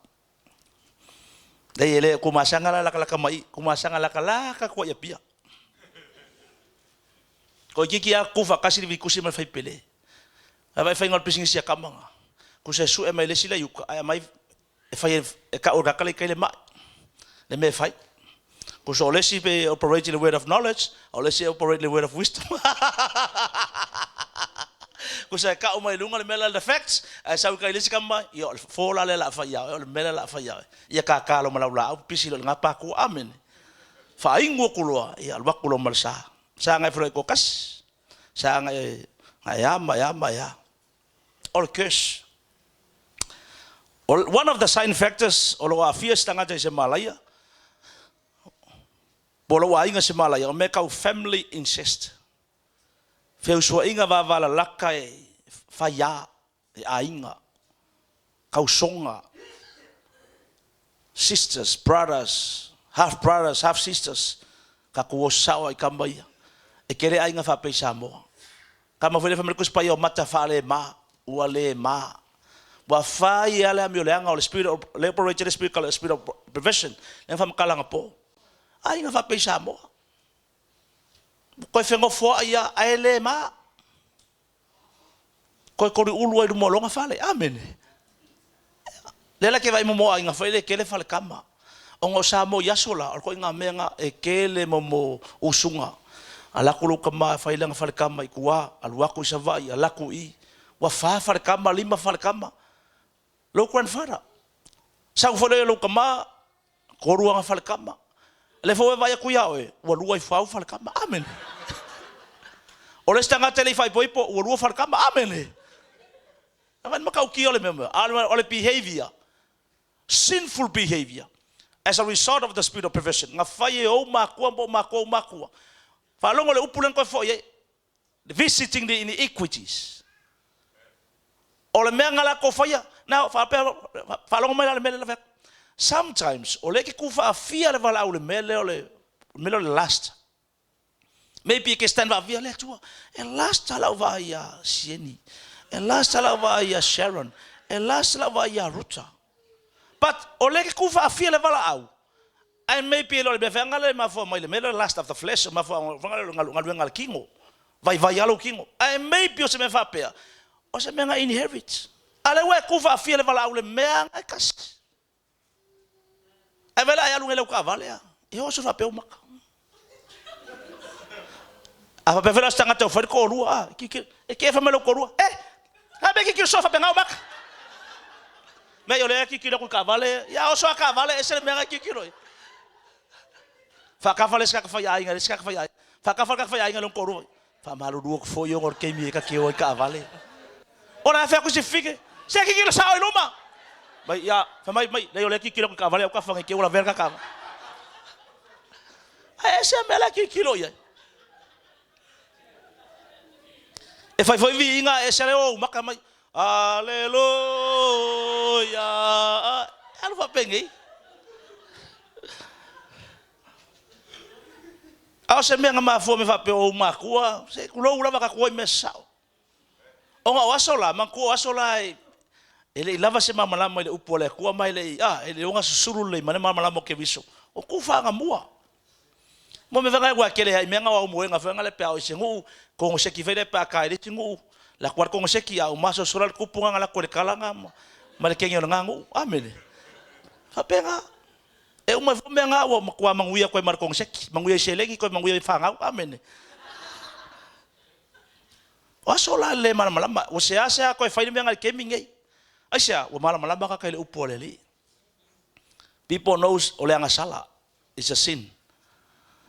Leai, e le o Tuamasaga la e latalata mai i i, Tuamasaga e latalata atu lava i Apia. Toeitiiti lava tuufaatasi le vilitusi ma le fai pele. Ae vaai faiga o le pisinisi a tama na. Tusa e sue mai le isi la i uka ae aumai e fai e tau e le tagata la i tai le mai le mea e fai. Tusa o le isi pe operate i le word of knowledge a o le isi e operate i le word of wisdom. Kusa e kau mai luga le mea lea o le facts, ae sau i kai le isi kama, ia o le fofo la lea o le a fai ia oe, o le mea lea o le a fai ia oe. Ia kākā loa ma lau laau, pisi loa i lena pākua. Amene. Faainu atu loa, ia alu atu loa ma le sa. Sa na e feiloai toatasi. Sa na e, na e a ma e a ma e a. O le curse. One of the sign factors o lo o aafia se tagata i se malaia, po o lou aiga se malaia, o mea tau family incest. Feusuaiga vavalalata e faia e aiga, tausoga, sisters, brothers, half brothers, half sisters, tatou o sao lava i tama ia. E tele aiga faapea i Samoa. Tama foi lea fai mai le Tusi Paia o mata faalema, ua le ma. Ua fai lava le amio leaga o le spirit of, le operate le spirit o le spirit of perversion, lea na faamatala anapo. Aiga faapea i Samoa. Ua toe fenofoai lava ae le ma. Toe koliulu ai i luma o lona fale. Amene. Lea la e te vaai momo aiga foi lea e tele faletama. Ona o Samoa i aso la, o le ituaiga mea lena e tele momo usuga. Alu atu lou tama e fai lana faletama i tua, alu atu i Savaii, alu atu i i. Ua fa faletama, lima faletama. Lou grandfather. Sau foi lea i lou tama, tolu ana faletama. O lea foi ua e vaai atu ia oe, ua lua ifo au faletama. Amene. O le isi tagata e le i faaipoipo, ua lua faletama. Amene. A vai matautia o le mea mea, a o le behavior, sinful behavior, as a result of the spirit of perversion, na fai e ou makua ma o matou makua. Faalogo le upu lea na toe foi ai, visiting the iniquities. O le mea na latou faia, na faapea, faalogo mai la le mea lea na fai atu. Sometimes, o lea e te tu faafia le valaau i le mea lea o le mea lea o le lust. Maybe e ke stand faafia le Atua. E lust lau vaai ia Sieni. E lust lau vaai ia Sharon. E lust lau vaai ia Ruta. But o lea e te tu faafia le valaau. Ae maybe e le o le mea feaga lea e mafua mai le mea lea o le lust of the flesh, o mafua lea o le galuega a le kino. Vaivai lava lou kino. Ae maybe o se mea faapea, o se mea na inherit. A o lea ua e tu faafia le valaau i le mea lava e tasi. Ae vaai la e alu nei lau taavale a, e oso faapea ou maka. A faapea foi la o se tagata ua fai le toalua, a, e ke fai mai lou toalua, e, a mea kikilo soa faapena ou maka. Mea o lea e kikilo atu i taavale, ia oso a taavale, ese le mea na e kikilo i. Faakafa le isi tagata faiaiga i le isi tagata faiaiga. Faakafa le tagata faiaiga i lona toalua. Faamalulu atu foi ona o le taimi e ta te o ai taavale. Ona afe atu isi fike, se kikilo sao i luma! Mai, ia, fai mai, mai, leai o lea e kikilo atu i taavale au kafa nei te ua lavea le ta taavale. Ae ese mea la e kikilo i ai. E fai foi viiga e ese le ou maka mai. Aleluia. E alu faapenei. A o se mea na mafua mai faapea o ou matua, se tulou lava tatou o i mea sasao. Ona o aso la, manatua o aso la e le i lava se malamalama i le upu a le Atua ma e le i, a, e le i ogasasulu lelei mai le malamalama o Keriso. O ku faagamua. Mo mea fai ua tele ai mea na o au moega foi ngale pe a o i se nuu, konoseki foi lea pe a ka i le isi nuu, la atu a le konoseki a uma sosola le kupu nga lako i le kalanga ma le kenge o lena nuu. Amene. Faapena. E uma ai foi mea na ua matua manuia koe ma le konoseki, manuia i seleni koe manuia i fanau. Amene. O aso la le malamalama, ua seasea koe fai le mea nga i le taimi nei. Aisea? Ua malamalama kaka i le upu a le Alii. People knows o le agasala is a sin.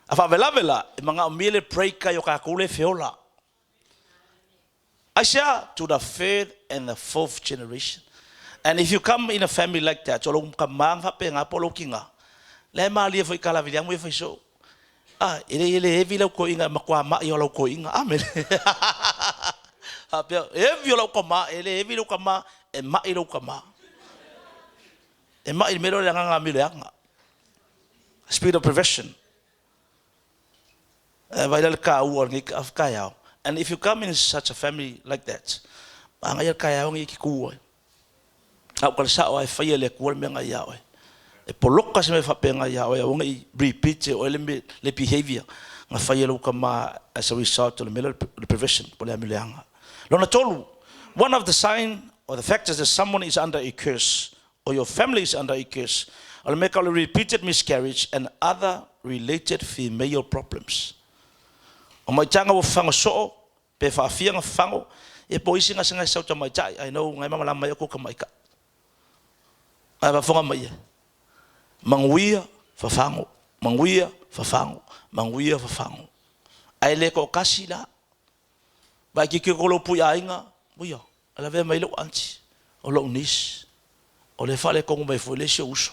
A faavelave la, e manaomia le break ai o tatou lea e feola. Aisea? To the third and the fourth generation. And if you come in a family like that, o lou tama na faapena po o lou tina, la e malie foi i kalaviliamu ia fai soo. Ah, e le, e le heavy lau toeaina, e matua ma'i o lau toeaina. Amene. Faapea, heavy o lau tama, e le heavy lou tama, e ma'i lou tama. E ma'i le mea lea o le agaga amileaga. Spirit of perversion. E vai la le taua o lenei taeao. And if you come in such a family like that, manaia le taeao lenei e te tu ai. A o ka le sao lava e faia e le Atua le mea na ia oe. E poloka se mea faapena ia oe, aua ne i repeat e oe le, le behavior na fai e lou tama as a result o le mea lea o le perversion po o le amileaga. Lona tolu, one of the sign or the factors that someone is under a curse or your family is under a curse, o le mea kau le repeated miscarriage and other related female problems. O maitaga ua faga soo. Pe faafia na fafago ia po o isi gasegase sau tamaitai. I know ngai malamalama mai o kou tamaitai. Ae faafofoga mai ia. Manuia fafago, manuia fafago, manuia fafago. Ae le toatasi la. Vaai tilotilo atu lou pui aiga, uia, e lavea mai lou aunty, o lou niece, o lea e faaletonu mai foi le isi ou uso.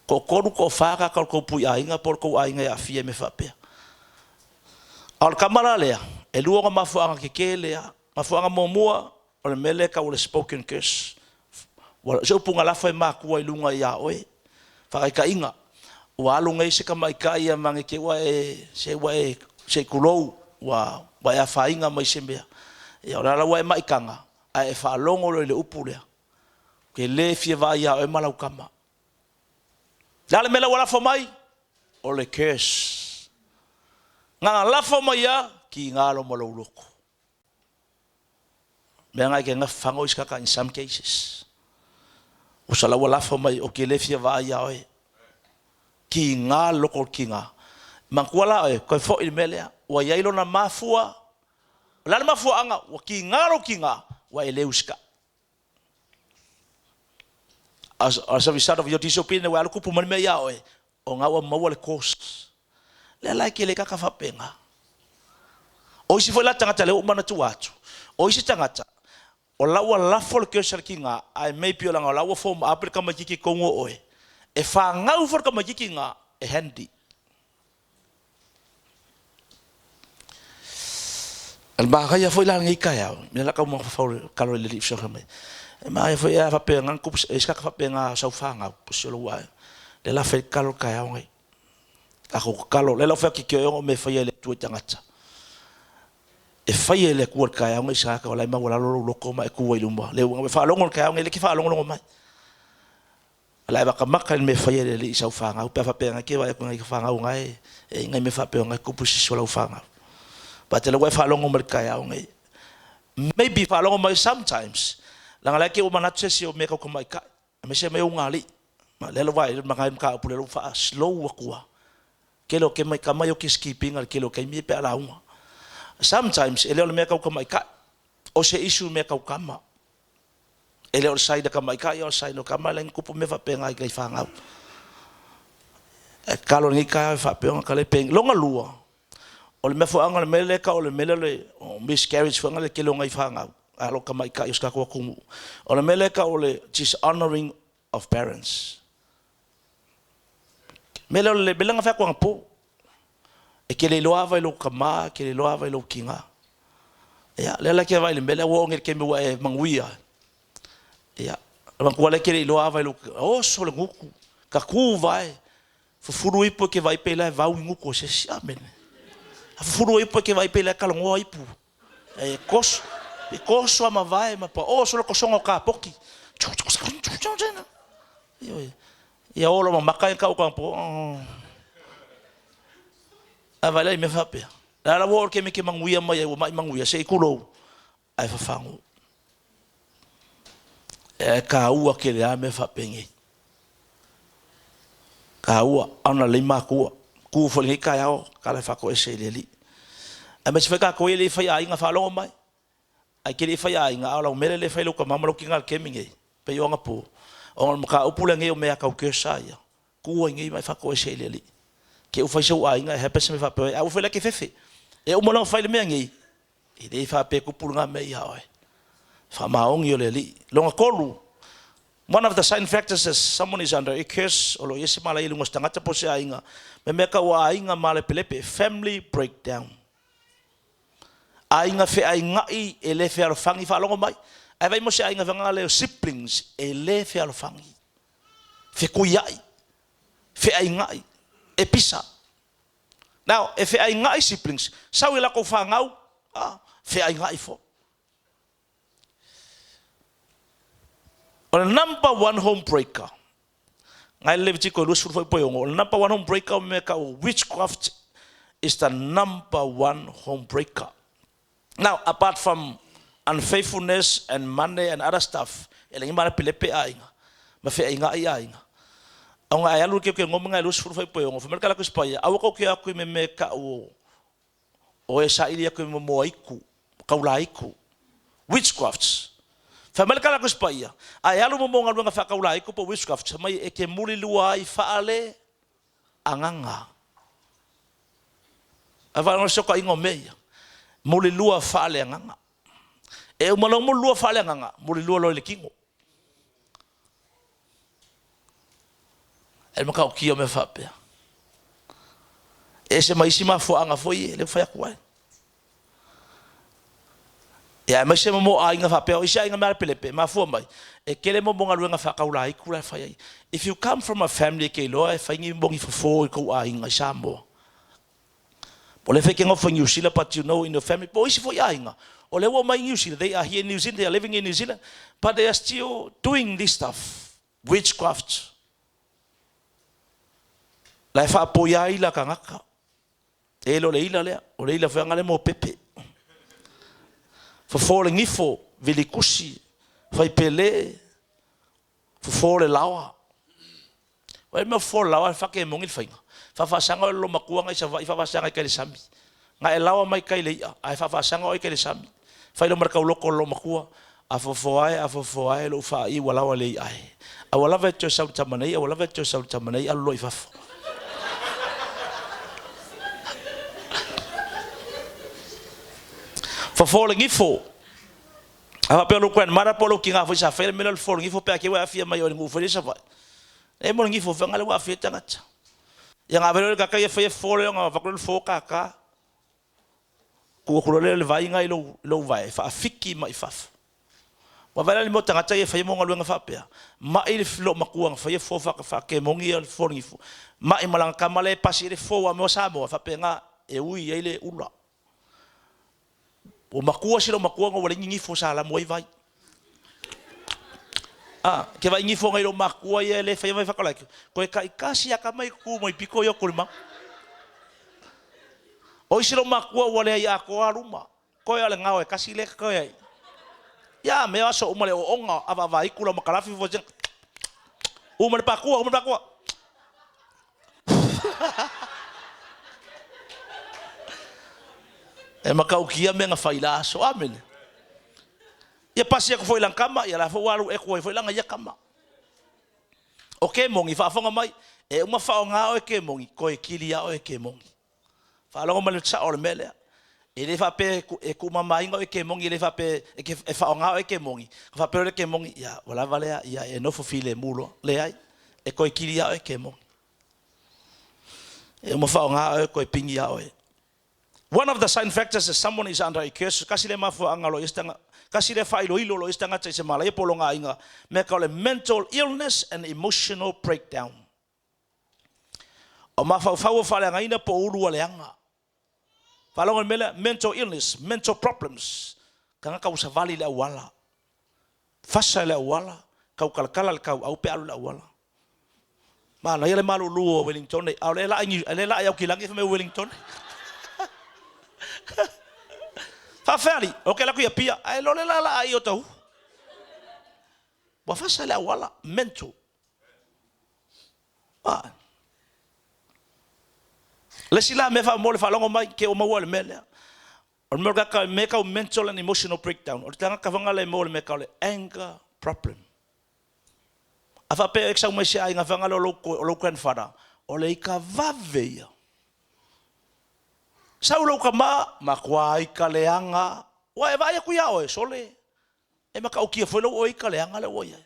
Toatolu, toafa tagata o le tou pui aiga po o le tou aiga e aafia i mea faapea. A o le tama la lea, e lua ona mafuaaga tetele lava. Mafuaaga muamua, o le mea lea e tau o le spoken curse. O se upu na lafo e matua i luga ia oe. Faataitaiga, ua alu nei se tamaitai ia vaeane te i ua e, se ua e, se i tulou, ua e afaina mai se mea. Ia o la ua e maitaga, ae e faalogo loa i le upu lea, ou te le fia vaai ia oe ma lau tama. O le a le mea la ua lafo mai? O le curse. Na ona lafo mai lava, tiga loa ma lou loto. Mea na e te fafago isi tagata in some cases. Osa la ua lafo mai, ou te le fia vaai ia oe. Tiga le loto o le tiga. Manatua la oe, toe foi le mea lea. Ua i ai lona mafua. O le a le mafuaaga? Ua tiga lou tiga, ua e le usitai. As a result of your disobedience, ua alu tupu mai le mea ia oe, o na ua maua le cause. Lea la e tele kaka faapena. O isi foi la tagata lea ua manatua atu, o isi tagata, o la ua lafo le curse a le tiga, ae maybe o laga o la ua form up le tamaitiiti i totonu o oe, e fanau foi le tamaitiiti lena, e handy. O le manaia foi la lenei taeao, mea la tau mafaufau le kalo i le alii fesoasoani mai. E manaia foi a faapea na tupu se kaka faapena sau fanau, po o lou aiga. Lea la fai kalo le taeao nei. Tatou tatalo, lea la ua fai atu e ono mea e faia e le Atua i tagata. E faia e le Atua le taeao nei se tagata o la e maualalo lou loto ma e tu ai i luma. Lea ua e faalogo i le taeao nei, lea e te faalogologo mai. O le a e matamata i le mea e faia e le Alii i sau fanau, pe a faapea na te vaai atu i nai fanau na e i ai nai mea faapea na e tupu i se isi o lau fanau. But o lea ua e faalogo mai i le taeao nei. Maybe faalogo mai sometimes, leaga la e te ua manatu se isi o mea tau tamaitai, aemaise mea o ugaalii. Ma lea la ua vaai le mataupu lea ua faa-slow atu lava. Tele o kema tama ia o keep ina le tele o taimi pe a lauga. Sometimes e le o le mea tau tamaitai, o se issue mea tau tama. E le o le side a tamaitai, o le side o tama, le tupu mea faapena i kai fanau. E tatalo i lenei taeao e faapea ona kalepe. Longa lua, o le mafuaaga o le mea lea tau o le mea lea o le miscarriage foi le tele o nai fanau, alo tamaitai o se tatou atunuu. O le mea lea tau o le dishonoring of parents. Mea lea o le mea lea na fai atu anapo. E te le iloa ava i lou tama, e te le iloa ava i lou tina. Ia, lea la ke vai le mea lea ua oo nei i le taimi ua e manuia. Ia, manatua lea e te le iloa ava i lou, oso le gutu, tatu vae, fufulu ipu e ke vai pe la e vau i gutu o se isi. Amene. A fufulu ipu e ke vai pe la e talanoa ipu. E koso, e koso ama vae ma pa oso le kosoga o kapoki. Ia olo ma maka e kau ka po. A vai lai me faapea. La la ua o ke me ke manuia mai ai ua mai manuia se i kulou ae fafagu. E kāua ke le a mea faapengei. Kāua, ona lei makua. Ku fo lenei taeao, kala e faatoese i le Alii. Ae aemaise foi tatou ia e le i fai aiga faalogo mai. Ae ke le i fai aiga, a o lau mele le fai lau tama ma lou tina i le kemi nei, pei o anapo. Ona o le mataupu lenei o mea tau curse ia. Ku ai nei ma e faatoese i le Alii. Ke u fai sau aiga e happen se mea faapea, a ua fai la ke fefe. E uma loa ona fai le mea nei, e le faapea tupu lena mea ia oe. Faamaoni o le Alii. Longa tolu, one of the sign factors is someone is under a curse, o lo o i ai se malaia i luga o se tagata po o se aiga, me mea tau aiga malepelepe, family breakdown. Aiga feaiga'i e le fealofani faalogo mai. Ae vaai mo se aiga feagaga lea o siblings e le fealofani. Fetuia'i, feaiga'i, e pisa. Now, e feaiga'i siblings, sau i latou fanau, feaiga'i foi. O le number one home breaker, ngai le Levitiko e 20 foi po e ono, o le number one home breaker o mea tau witchcraft is the number one home breaker. Now, apart from unfaithfulness and money and other stuff, e lengi mala pelepe aiga, ma feaiga'i aiga. Aonga ai alu ke ke ngoma ngai 20 foi po e ono, whamalaka la kuspaia, aua ko ke aku i me me kau o e saili aku i mo aiku. kaulaiku, witchcrafts. Fai mai le Kalakusi Paia, A e alu mo mo galuega faakaulaiku po o witchcrafts, fai mai e te mulilua ai faale agaga. Ae vaai le fesootaiga o mea ia, mulilua faaleagaga. E uma loa mulilua faaleagaga, mulilua loa i le tino. E matautia mea faapea. E ese ma isi mafuaaga foi ia lea ua fai atu ai. Ia aemaise mo mo aiga faapea, o isi aiga mealepelepe, e mafua mai, e tele mo mo galuega faataulaiku la e fai ai. If you come from a family e te iloa e fai ni moni fofo i tou aiga i Samoa, o lea foi e te nofo i Niu Sila but you know in your family, po o isi foi aiga, o lea ua omai i Niu Sila, they are here in New Zealand, they are living in New Zealand, but they are still doing this stuff, witchcraft. La e faapoia ai ila tagata. E le o le ila lea, o le ila foi le mo pepe. Fofo le gifo, vilikusi, faipele, fofo le laoa. O e mea fofo le laoa, e whake mongi le whainga. Whawhasanga o lo makua ngai sa vai, whawhasanga i kai le sami. Nga e laoa mai kai le ia, ae whawhasanga o i kai le sami. Whai lo maraka uloko lo makua, a fofo ae, a fofo ae, lo wha i ua laoa le ia e. A ua lava e toe sau tamanei, a ua lava e toe sau tamanei, alu loa i fafo. Fofo le gifo. A faapea lou grandmother po o lou tiga foi sa faia le mea lea o le fofo o le gifo pe a te i ua e aafia mai o le nuu foi lea i Savaii. E mo le gifo foi lea ua aafia ai tagata. Ia ona ave lea o le tagata ia faia fofo lea ona avatu lea o le fofo tata. Tuu atu loa lea o le vai lena i lou vae e faafiki mai fafo. Ua vaai la i le mea o tagata ia e faia mo galuega faapea, mai le loomatua na faia fofo faakemoni ia le fofo o le gifo, mai ma lana tama lea e pasi ai le fofo aua o mea o Samoa e faapena e ui ai le ula. Ua matua si loomatua ona ua leai ni gifo sa lamu ai vai. A, ke vaai gifo nai loomatua ia e le faia vai faakalaiki, toe taitasi lava tama ia tutu mai pito ia o tulimanu. O isi loomatua ua leai atoa luma. Toe o le gao e tasi lea e totoe ai. Ia mea aso uma le ooona avaavaaitu lau makalafi fua uma le pakua, uma le pakua. E matautia mea na fai i la aso. Amene. Ia pasi atu foi i lana tama, ia la foi ua alu eku ai foi lana ia tama. O kemoni, faafofoga mai, e uma faaaoga oe e kemoni, toe kili lava oe e kemoni. Faalogo mai le sao o le mea lea. E le faapea e tuumamaina oe e kemoni, e le faapea e faaaoga oe e kemoni, ona faapea loa lea o le kemoni, ia, ua lava lea, ia e nofo filemu loa. Leai, e toe kili lava oe e kemoni. E uma faaaoga oe, toe pigi lava oe. One of the sign factors that someone is under a curse, tasi lea mafuaaga o lo o i ai se tagata, tasi lea faailoilo o lo o i ai se tagata i se malaia po o lona aiga, mea tau o le mental illness and emotional breakdown. O mafaufau ua faaleagaina po o ulu ua leaga. Faalogo i le mea lea, mental illness, mental problems, tagata ua savali i le auala, fasa i le auala, tautalatala i le tauau pe alu i le auala. Manaia le malulu o Wellington, a o lea e laa, laa i Aukilani fai mai o Wellington. Faafefea alii, ok alu atu i Apia, ae lole la laa i Otahuhu. Ua fasa i le auala, mental. A. Le isi la mea faamolemole le faalogo mai ke ua maua le mea lea. O le mea o le tagata mea tau mental and emotional breakdown. O le tagata foi lea e maua le mea tau le anger problem. A faapea e sau mai se aiga foi lea o lou grandfather, o le ika vave ia. Sau lou tama, matua ika leaga. Ua e vaai atu ia oe, sole. E matautia foi lou oe ika leaga lea ua i ai.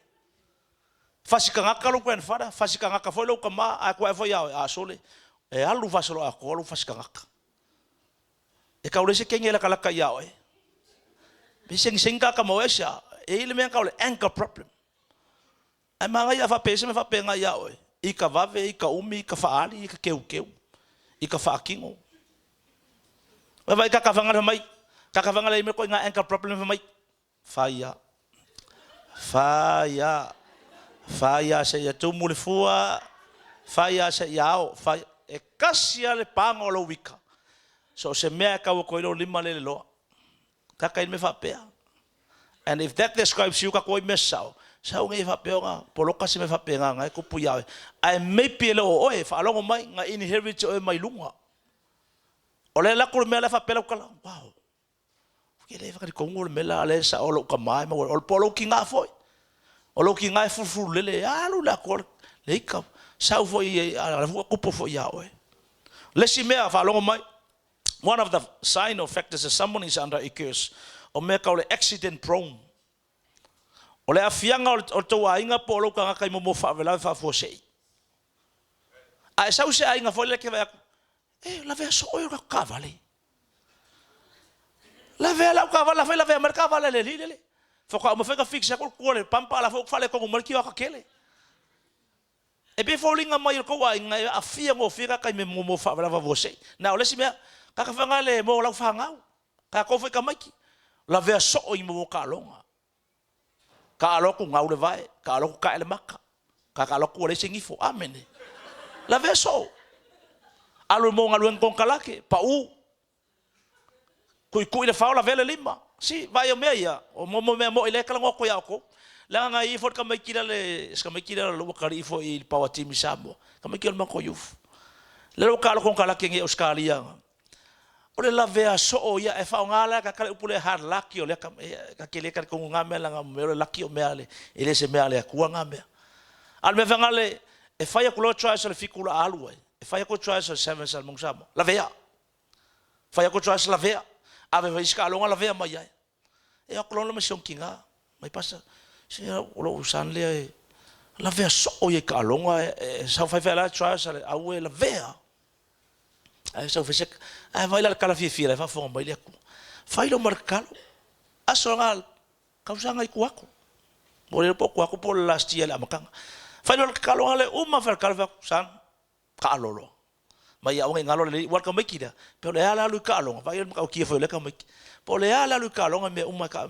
Fasi tagata lou grandfather, fasi tagata foi lou tama, ae atu ae foi ia oe, a sole, e alu faasoloatoa lou fasi tagata. E tau leai se kenge e latalata ia oe. Pe segisegi tagata ma oe aisea? E i ai le mea e tau o le anger problem. Ae manaia a faapea i ai se mea faapena ia oe, i ka vave, i ka umi, i ka faaali, i ka keukeu, i ka faatino. Vaai kaka fai mai, kaka fanga le mai ko inga anger problem fai mai. Faia. Faia. Faia seia tumu le fua. Faia seia ao. Faia. E tasi lava le paga o lou ika. So o se mea e tau atu ai lou lima lele loa. Kaka i le mea faapea. And if that describes you, ka koi mea sao, sau nei faapea ona poloka se mea faapena na e tupu ia oe. Ae maybe e le o oe, faalogo mai, na inherit oe mai luga. O lea la ku le mea lea faapea lau tala, wow. Ke le whakarikounga o le mea la le sa o lou tama e maua o le po o lou tiga foi. O lou tiga e fulufulu lele e alu le atoa le ika. Sau foi a la foi tupu foi ia oe. Le isi mea faalogo mai. One of the sign or factors that someone is under a curse. O mea tau le accident prone. O le aafiaga o le tou aiga po o lou tagata i momo faalavelave faafuasei. A e sau se aiga foi lele e te vaai atu, e lavea soo oe o le taavale. Lavea lau taavale, la foi lavea mai le taavale a le alii lele. Faatoa uma foi ona fix atu le tua o le pampa a o la foi ua faaletonu mai le tioata tele. E pei e foliga mai o le tou aiga e aafia gofie tagata i mea momo faalavelave faafuasei. Na o le isi mea, tagata foi na le mo lau fanau, tatou foi tamaiti, lavea soo i momo taaloga. Taalo atu gau le vae, taalo atu tae le mata, taalo atu ua leai se nifo. Amene. Lavea soo. Alu mo galuega konekarate, pau. Tuitui le fao lavea le lima. Si, vaai o mea ia, o mo mea moi lea e talanoa atu ia outou. Leaga na i ai foi le tamaiti lea le, si tamaiti lea o lou atalii foi i le power team i Samoa, tamaiti o le matou youth. Lea ua taalo konekarate nei i Ausetalia. O le lavea soo ia, e faaaoga la e tagata le upu lea hard luck o lea tama, ta te le talitonu i na mea leaga o mea o le laki o mea a le, e le o se mea a le Atua na mea. A o le mea foi lea e fai atu loa trials a le Fitu o le a alu ai, e fai atu trials a le Sevens a le Mauga Samoa, lavea. Fai atu trials lavea. Ave foi isi taaloga lavea mai ai. E o atu loa ma si ona tina, mai pasa, se o lou son lea e lavea soo ia i taaloga, e sau fai fai la trials a le au e lavea. Ae sau fai se, ae vai la le tala fiafia la e faafofoga mai le Atua. Fai lo ma le tatalo. Aso nga tausaga i tua atu. Mo le po tua atu po o le last year i le amataga. Fai lo le tatalo ale uma fai le tatalo fai atu, son, taalo loa. Mai aua ne i galo le alii, ua le tamaiti lea, pe o le a le alu i taaloga, vaai le matautia foi o lea tamaiti. Po o le a le alu i taaloga i mea uma e ta,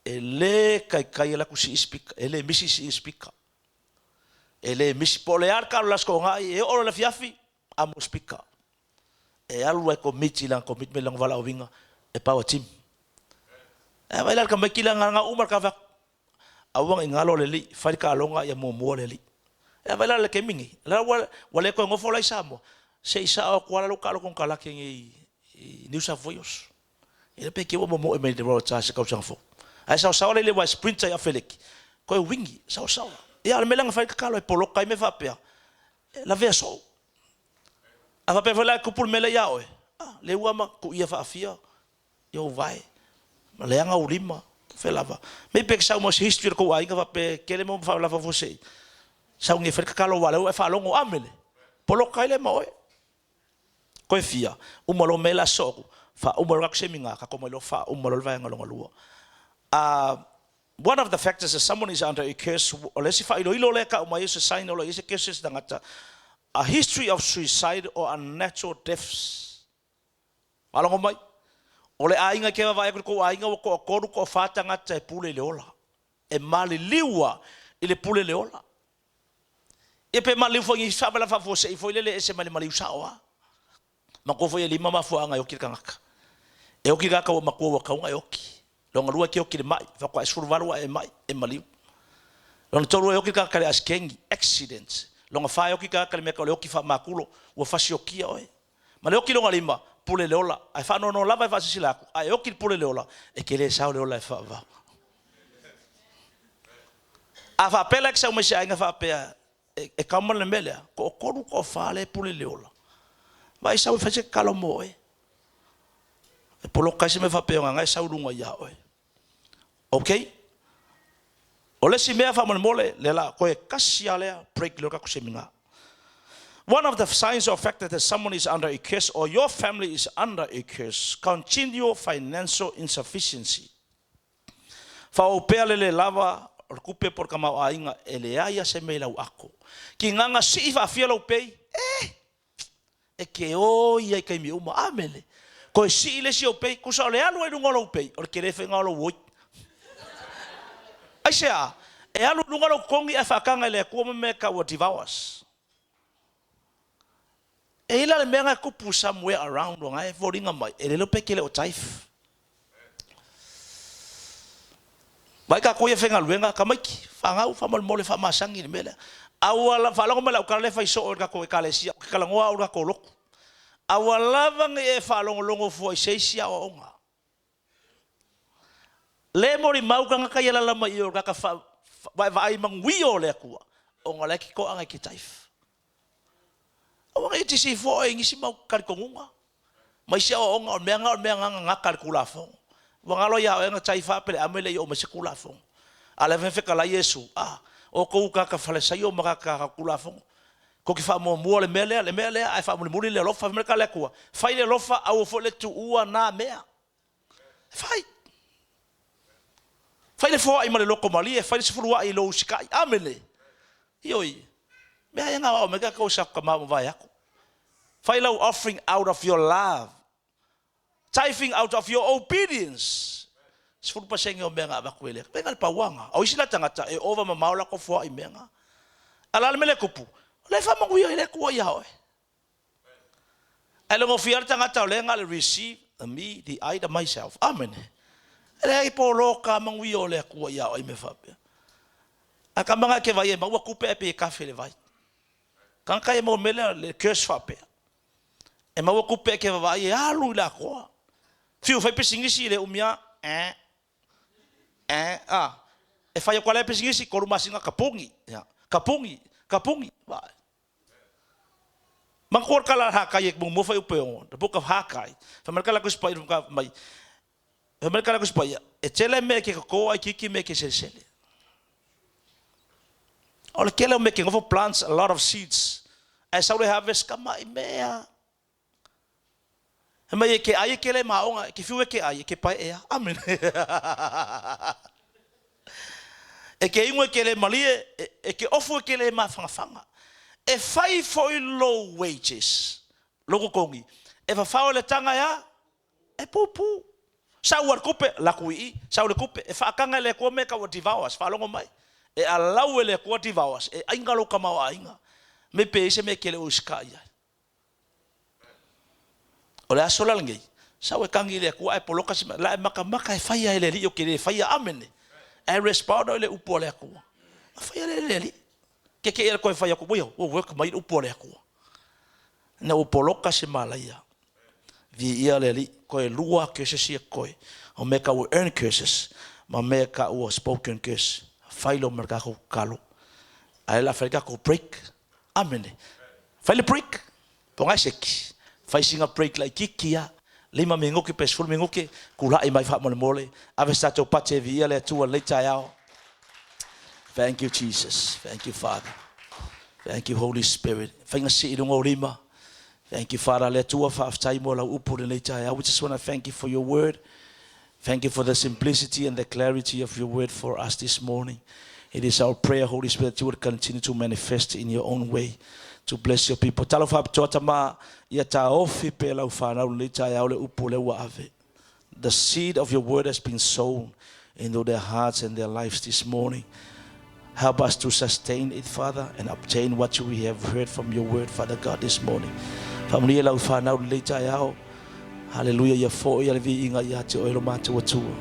e le taitai alu atu sii speaker, e le misi sii speaker. E le misi, po o le a le taalo i le Aso Toonai, e oo loa i le afiafi, amo speaker. E alu lava e commit i lana commitment i lona valaauina e power team. Ae vaai la i le tamaiti lea na uma le tafa atu, aua ne i galo le alii, fai le taaloga ia muamua le alii. Ae vaai la i le taimi nei, la ua, ua le toe nofo la i Samoa, se i sao atu lava la lou taalo konekarate nei i New South Wales. E le pe ke ua momoe mai le Royal Charge tausaga fou. Ae saosaoa le le ua sprinter i Afeleki, koe wingi, saosaoa. Ia, o le mea lea na fai le tatalo e poloka ai mea faapea, e lavea soo. A faapea foi la e tupu le mea lea ia oe, ah, le ua ma tuia faafia i ou vae, ma leaga ou lima, fea lava. Maybe pe sau ma se history o le tou aiga faapea e tele mo faalafa fosei. Sau nei fai le tatalo aua o lea ua e faalogo, amene. Poloka ai lea ma oe. Koe fia, uma loa mea la soo aku, faauma loa le seminar, tatou omai loa faauma loa le vaega lona lua. One of the factors that someone is under a curse, o le isi faailoilo lea e tau mai ai se sign o lo o i ai se curse i se tagata, a history of suicide or unnatural deaths. Faalogo mai? O le aiga e ke vaavaai atu i le tou aiga ua toatolu toafa tagata e pule i le ola. E maliliu lava i le pule i le ola. Ia pe maliliu foi i nisi faavela faafuasei foi lele e ese mai le maliu sao lava. Matua foi e lima mafuaaga e oti le tagata. E oti le tagata ua matua ua tatau ona e oti. Lona lua e te oti i le mai, faatoa e 18 ae e mai, e maliu. Lona tolu e oti le tagata i le asikeni, accident. Lona fa e oti le tagata i le mea tau o le oti faamakulo, ua fasiokia oe. Ma le oti lona lima, pule le ola. Ae faanoanoa lava e faasilasila atu, a e oti i le pule le ola, e te le sao le ola e faavavau. A faapea la e te sau mai se aiga faapea, e common le mea lea, toatolu, toafa lea e pule i le ola. Vaai sau e fai se tatalo mo oe. E poloka ai se mea faapea ona e sau i luga ia oe. Okay? O le isi mea faamolemole, lea la toe tasi lava lea break lea o le tatou seminar. One of the signs or factor that someone is under a curse or your family is under a curse, continual financial insufficiency. Faaauau pea le le lava o le tupe po o le tamaoaiga e leai lava se mea i lau ato. Kinaga sii faafia lou pei, eh! E ke o ia i taimi uma. Amene. Toe sii le isi ou pei, tusa o le alu ai i luga o lou pei, o le tele faiga o lou oi. Aisea? E alu i luga lou totogi ae faataga e le Atua ma mea e tau o devours. E i ai la le mea na e tupu somewhere around o na e foliga mai, e le iloa pe ke le o tithe. Vaai tatou ia faigaluega, tamaiti, fanau, faamolemole faamasani i le mea lea. Aua lava, faalogo mai lau tala lea e fai soo e le tatou ekalesia, ou te talanoa au i le tatou lotu. Aua lava ne i e faalogologo fua i se isi aoaoga. Le molimau tagata ia lala mai i o kaka fa vaevaai manuia o le Atua ona la e ke toaga i ke taifa. Aua ne i tisifua oe i nisi mau talitonuga ma isi aoaoga o le mea lena o le mea lena na gata le Tulafono. Ua galo ia oe na taifa pe le ame le i oo mai se Tulafono. A o la e fetalai Iesu, a, outou tagata Falesaio ma tagata Tulafono, tou te faamuamua le mea lea, le mea lea, ae faamulimuli le alofa. Fai mai le tala a le Atua, fai le alofa, aua foi le tuua na mea. Fai. Fai le foai ma le loto malie, fai le sefuluai i lou usitai. Amene. Ioe. Mea ia na aoao mai tatou e sa tama ua mavae atu. Fai lau offering out of your love. Tithing out of your obedience. 10% o mea na avatu e le. Pei na le pauaga. O isi la tagata e ova mamao latou foai i mea na. A o le a le mea lea e tupu? O lea e faamanuia ai le Atua ia oe. Ae logofia le tagata o lea na o le receive the me, the I, the myself. Amene. E leai poloka manuia o le Atua ia oe i mea faapea. A ka manga ke vai e maua kupe ae pei e kafe le vai. Tagata e maua mea lea le curse faapea. E maua kupe e ke vavaai e alu i le atoa. Fiu fai pisinisi le umia, eh, eh, ah. E fai atu lea pisinisi, 3 masina kapuni. Ya. Kapuni, kapuni. Vai. Manatua le tala a Hakai e muamua fai upe o the book of Hakai. Fai mai le tala a Tusi Paia mai, fai mai le tala a Tusi Paia, e tele mea e ke koko ai kiki mea e ke selesele. O le tele o mea ke nofo plants a lot of seeds. Ae sau le harvest ka mai mea. Fai mai e ke ai e ke le maonga, e ke fiu e ke ai, e ke pae ea. Amen. E ke ingo e ke le malie, e ke ofu e ke le mafagafaga. E fai foi lou wages, lou totogi, e fafao e le taga e a? E pupu. Sau a le tupe, laku i i. Sau le tupe, e faataga e le Atua mea e tau o devours, faalogo mai. E alau e le Atua devours, e aiga lou tamaoaiga. Me pe i ai se mea e ke le o usikai ai. O le aso la lenei, sau e tagi i le Atua ae poloka si la e makamaka e faia e le Alii o ke le faia. Amene. Ae respond oi le upu a le Atua. Na faia le le Alii. Ke ke ia koe fai aku, ua work mai le upu a le Atua. Ina ua poloka se malaia. Viia le Alii, koe lua curses ia koe. O mea ka ua earn curses, ma mea ka ua spoken curse. Fai lo ma le kākou kalo. Ae la fai le kākou break. Amene. Fai le break. Po ngai seki. Fai singa break laitiiti a. 5 minuti pe 10 minuti. Kula'i mai faamolemole. Ave se tatou pate e viia le Atua i lenei taeao. Thank you Jesus. Thank you Father. Thank you Holy Spirit. Faiga sii i luga o lima. Thank you Father. Le Atua faafetai mo lau upu i lenei taeao. We just want to thank you for your word. Thank you for the simplicity and the clarity of your word for us this morning. It is our prayer, Holy Spirit, that you would continue to manifest in your own way to bless your people. Talo faapitoa tama ia taofi pe lau whanau lenei taeao le upu le ua ave. The seed of your word has been sown into their hearts and their lives this morning. Help us to sustain it, Father, and obtain what we have heard from your word, Father God, this morning. Faamanuia lau whanau lenei taeao. Haleluia, ia foi a le viiga ia te oe lo matou Atua.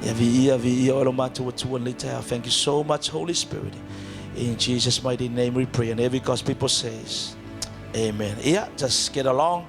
Ia viia, viia oe lo matou Atua lenei taeao. Thank you so much, Holy Spirit. In Jesus' mighty name we pray. And every God's people says, Amen. Yeah, just get along.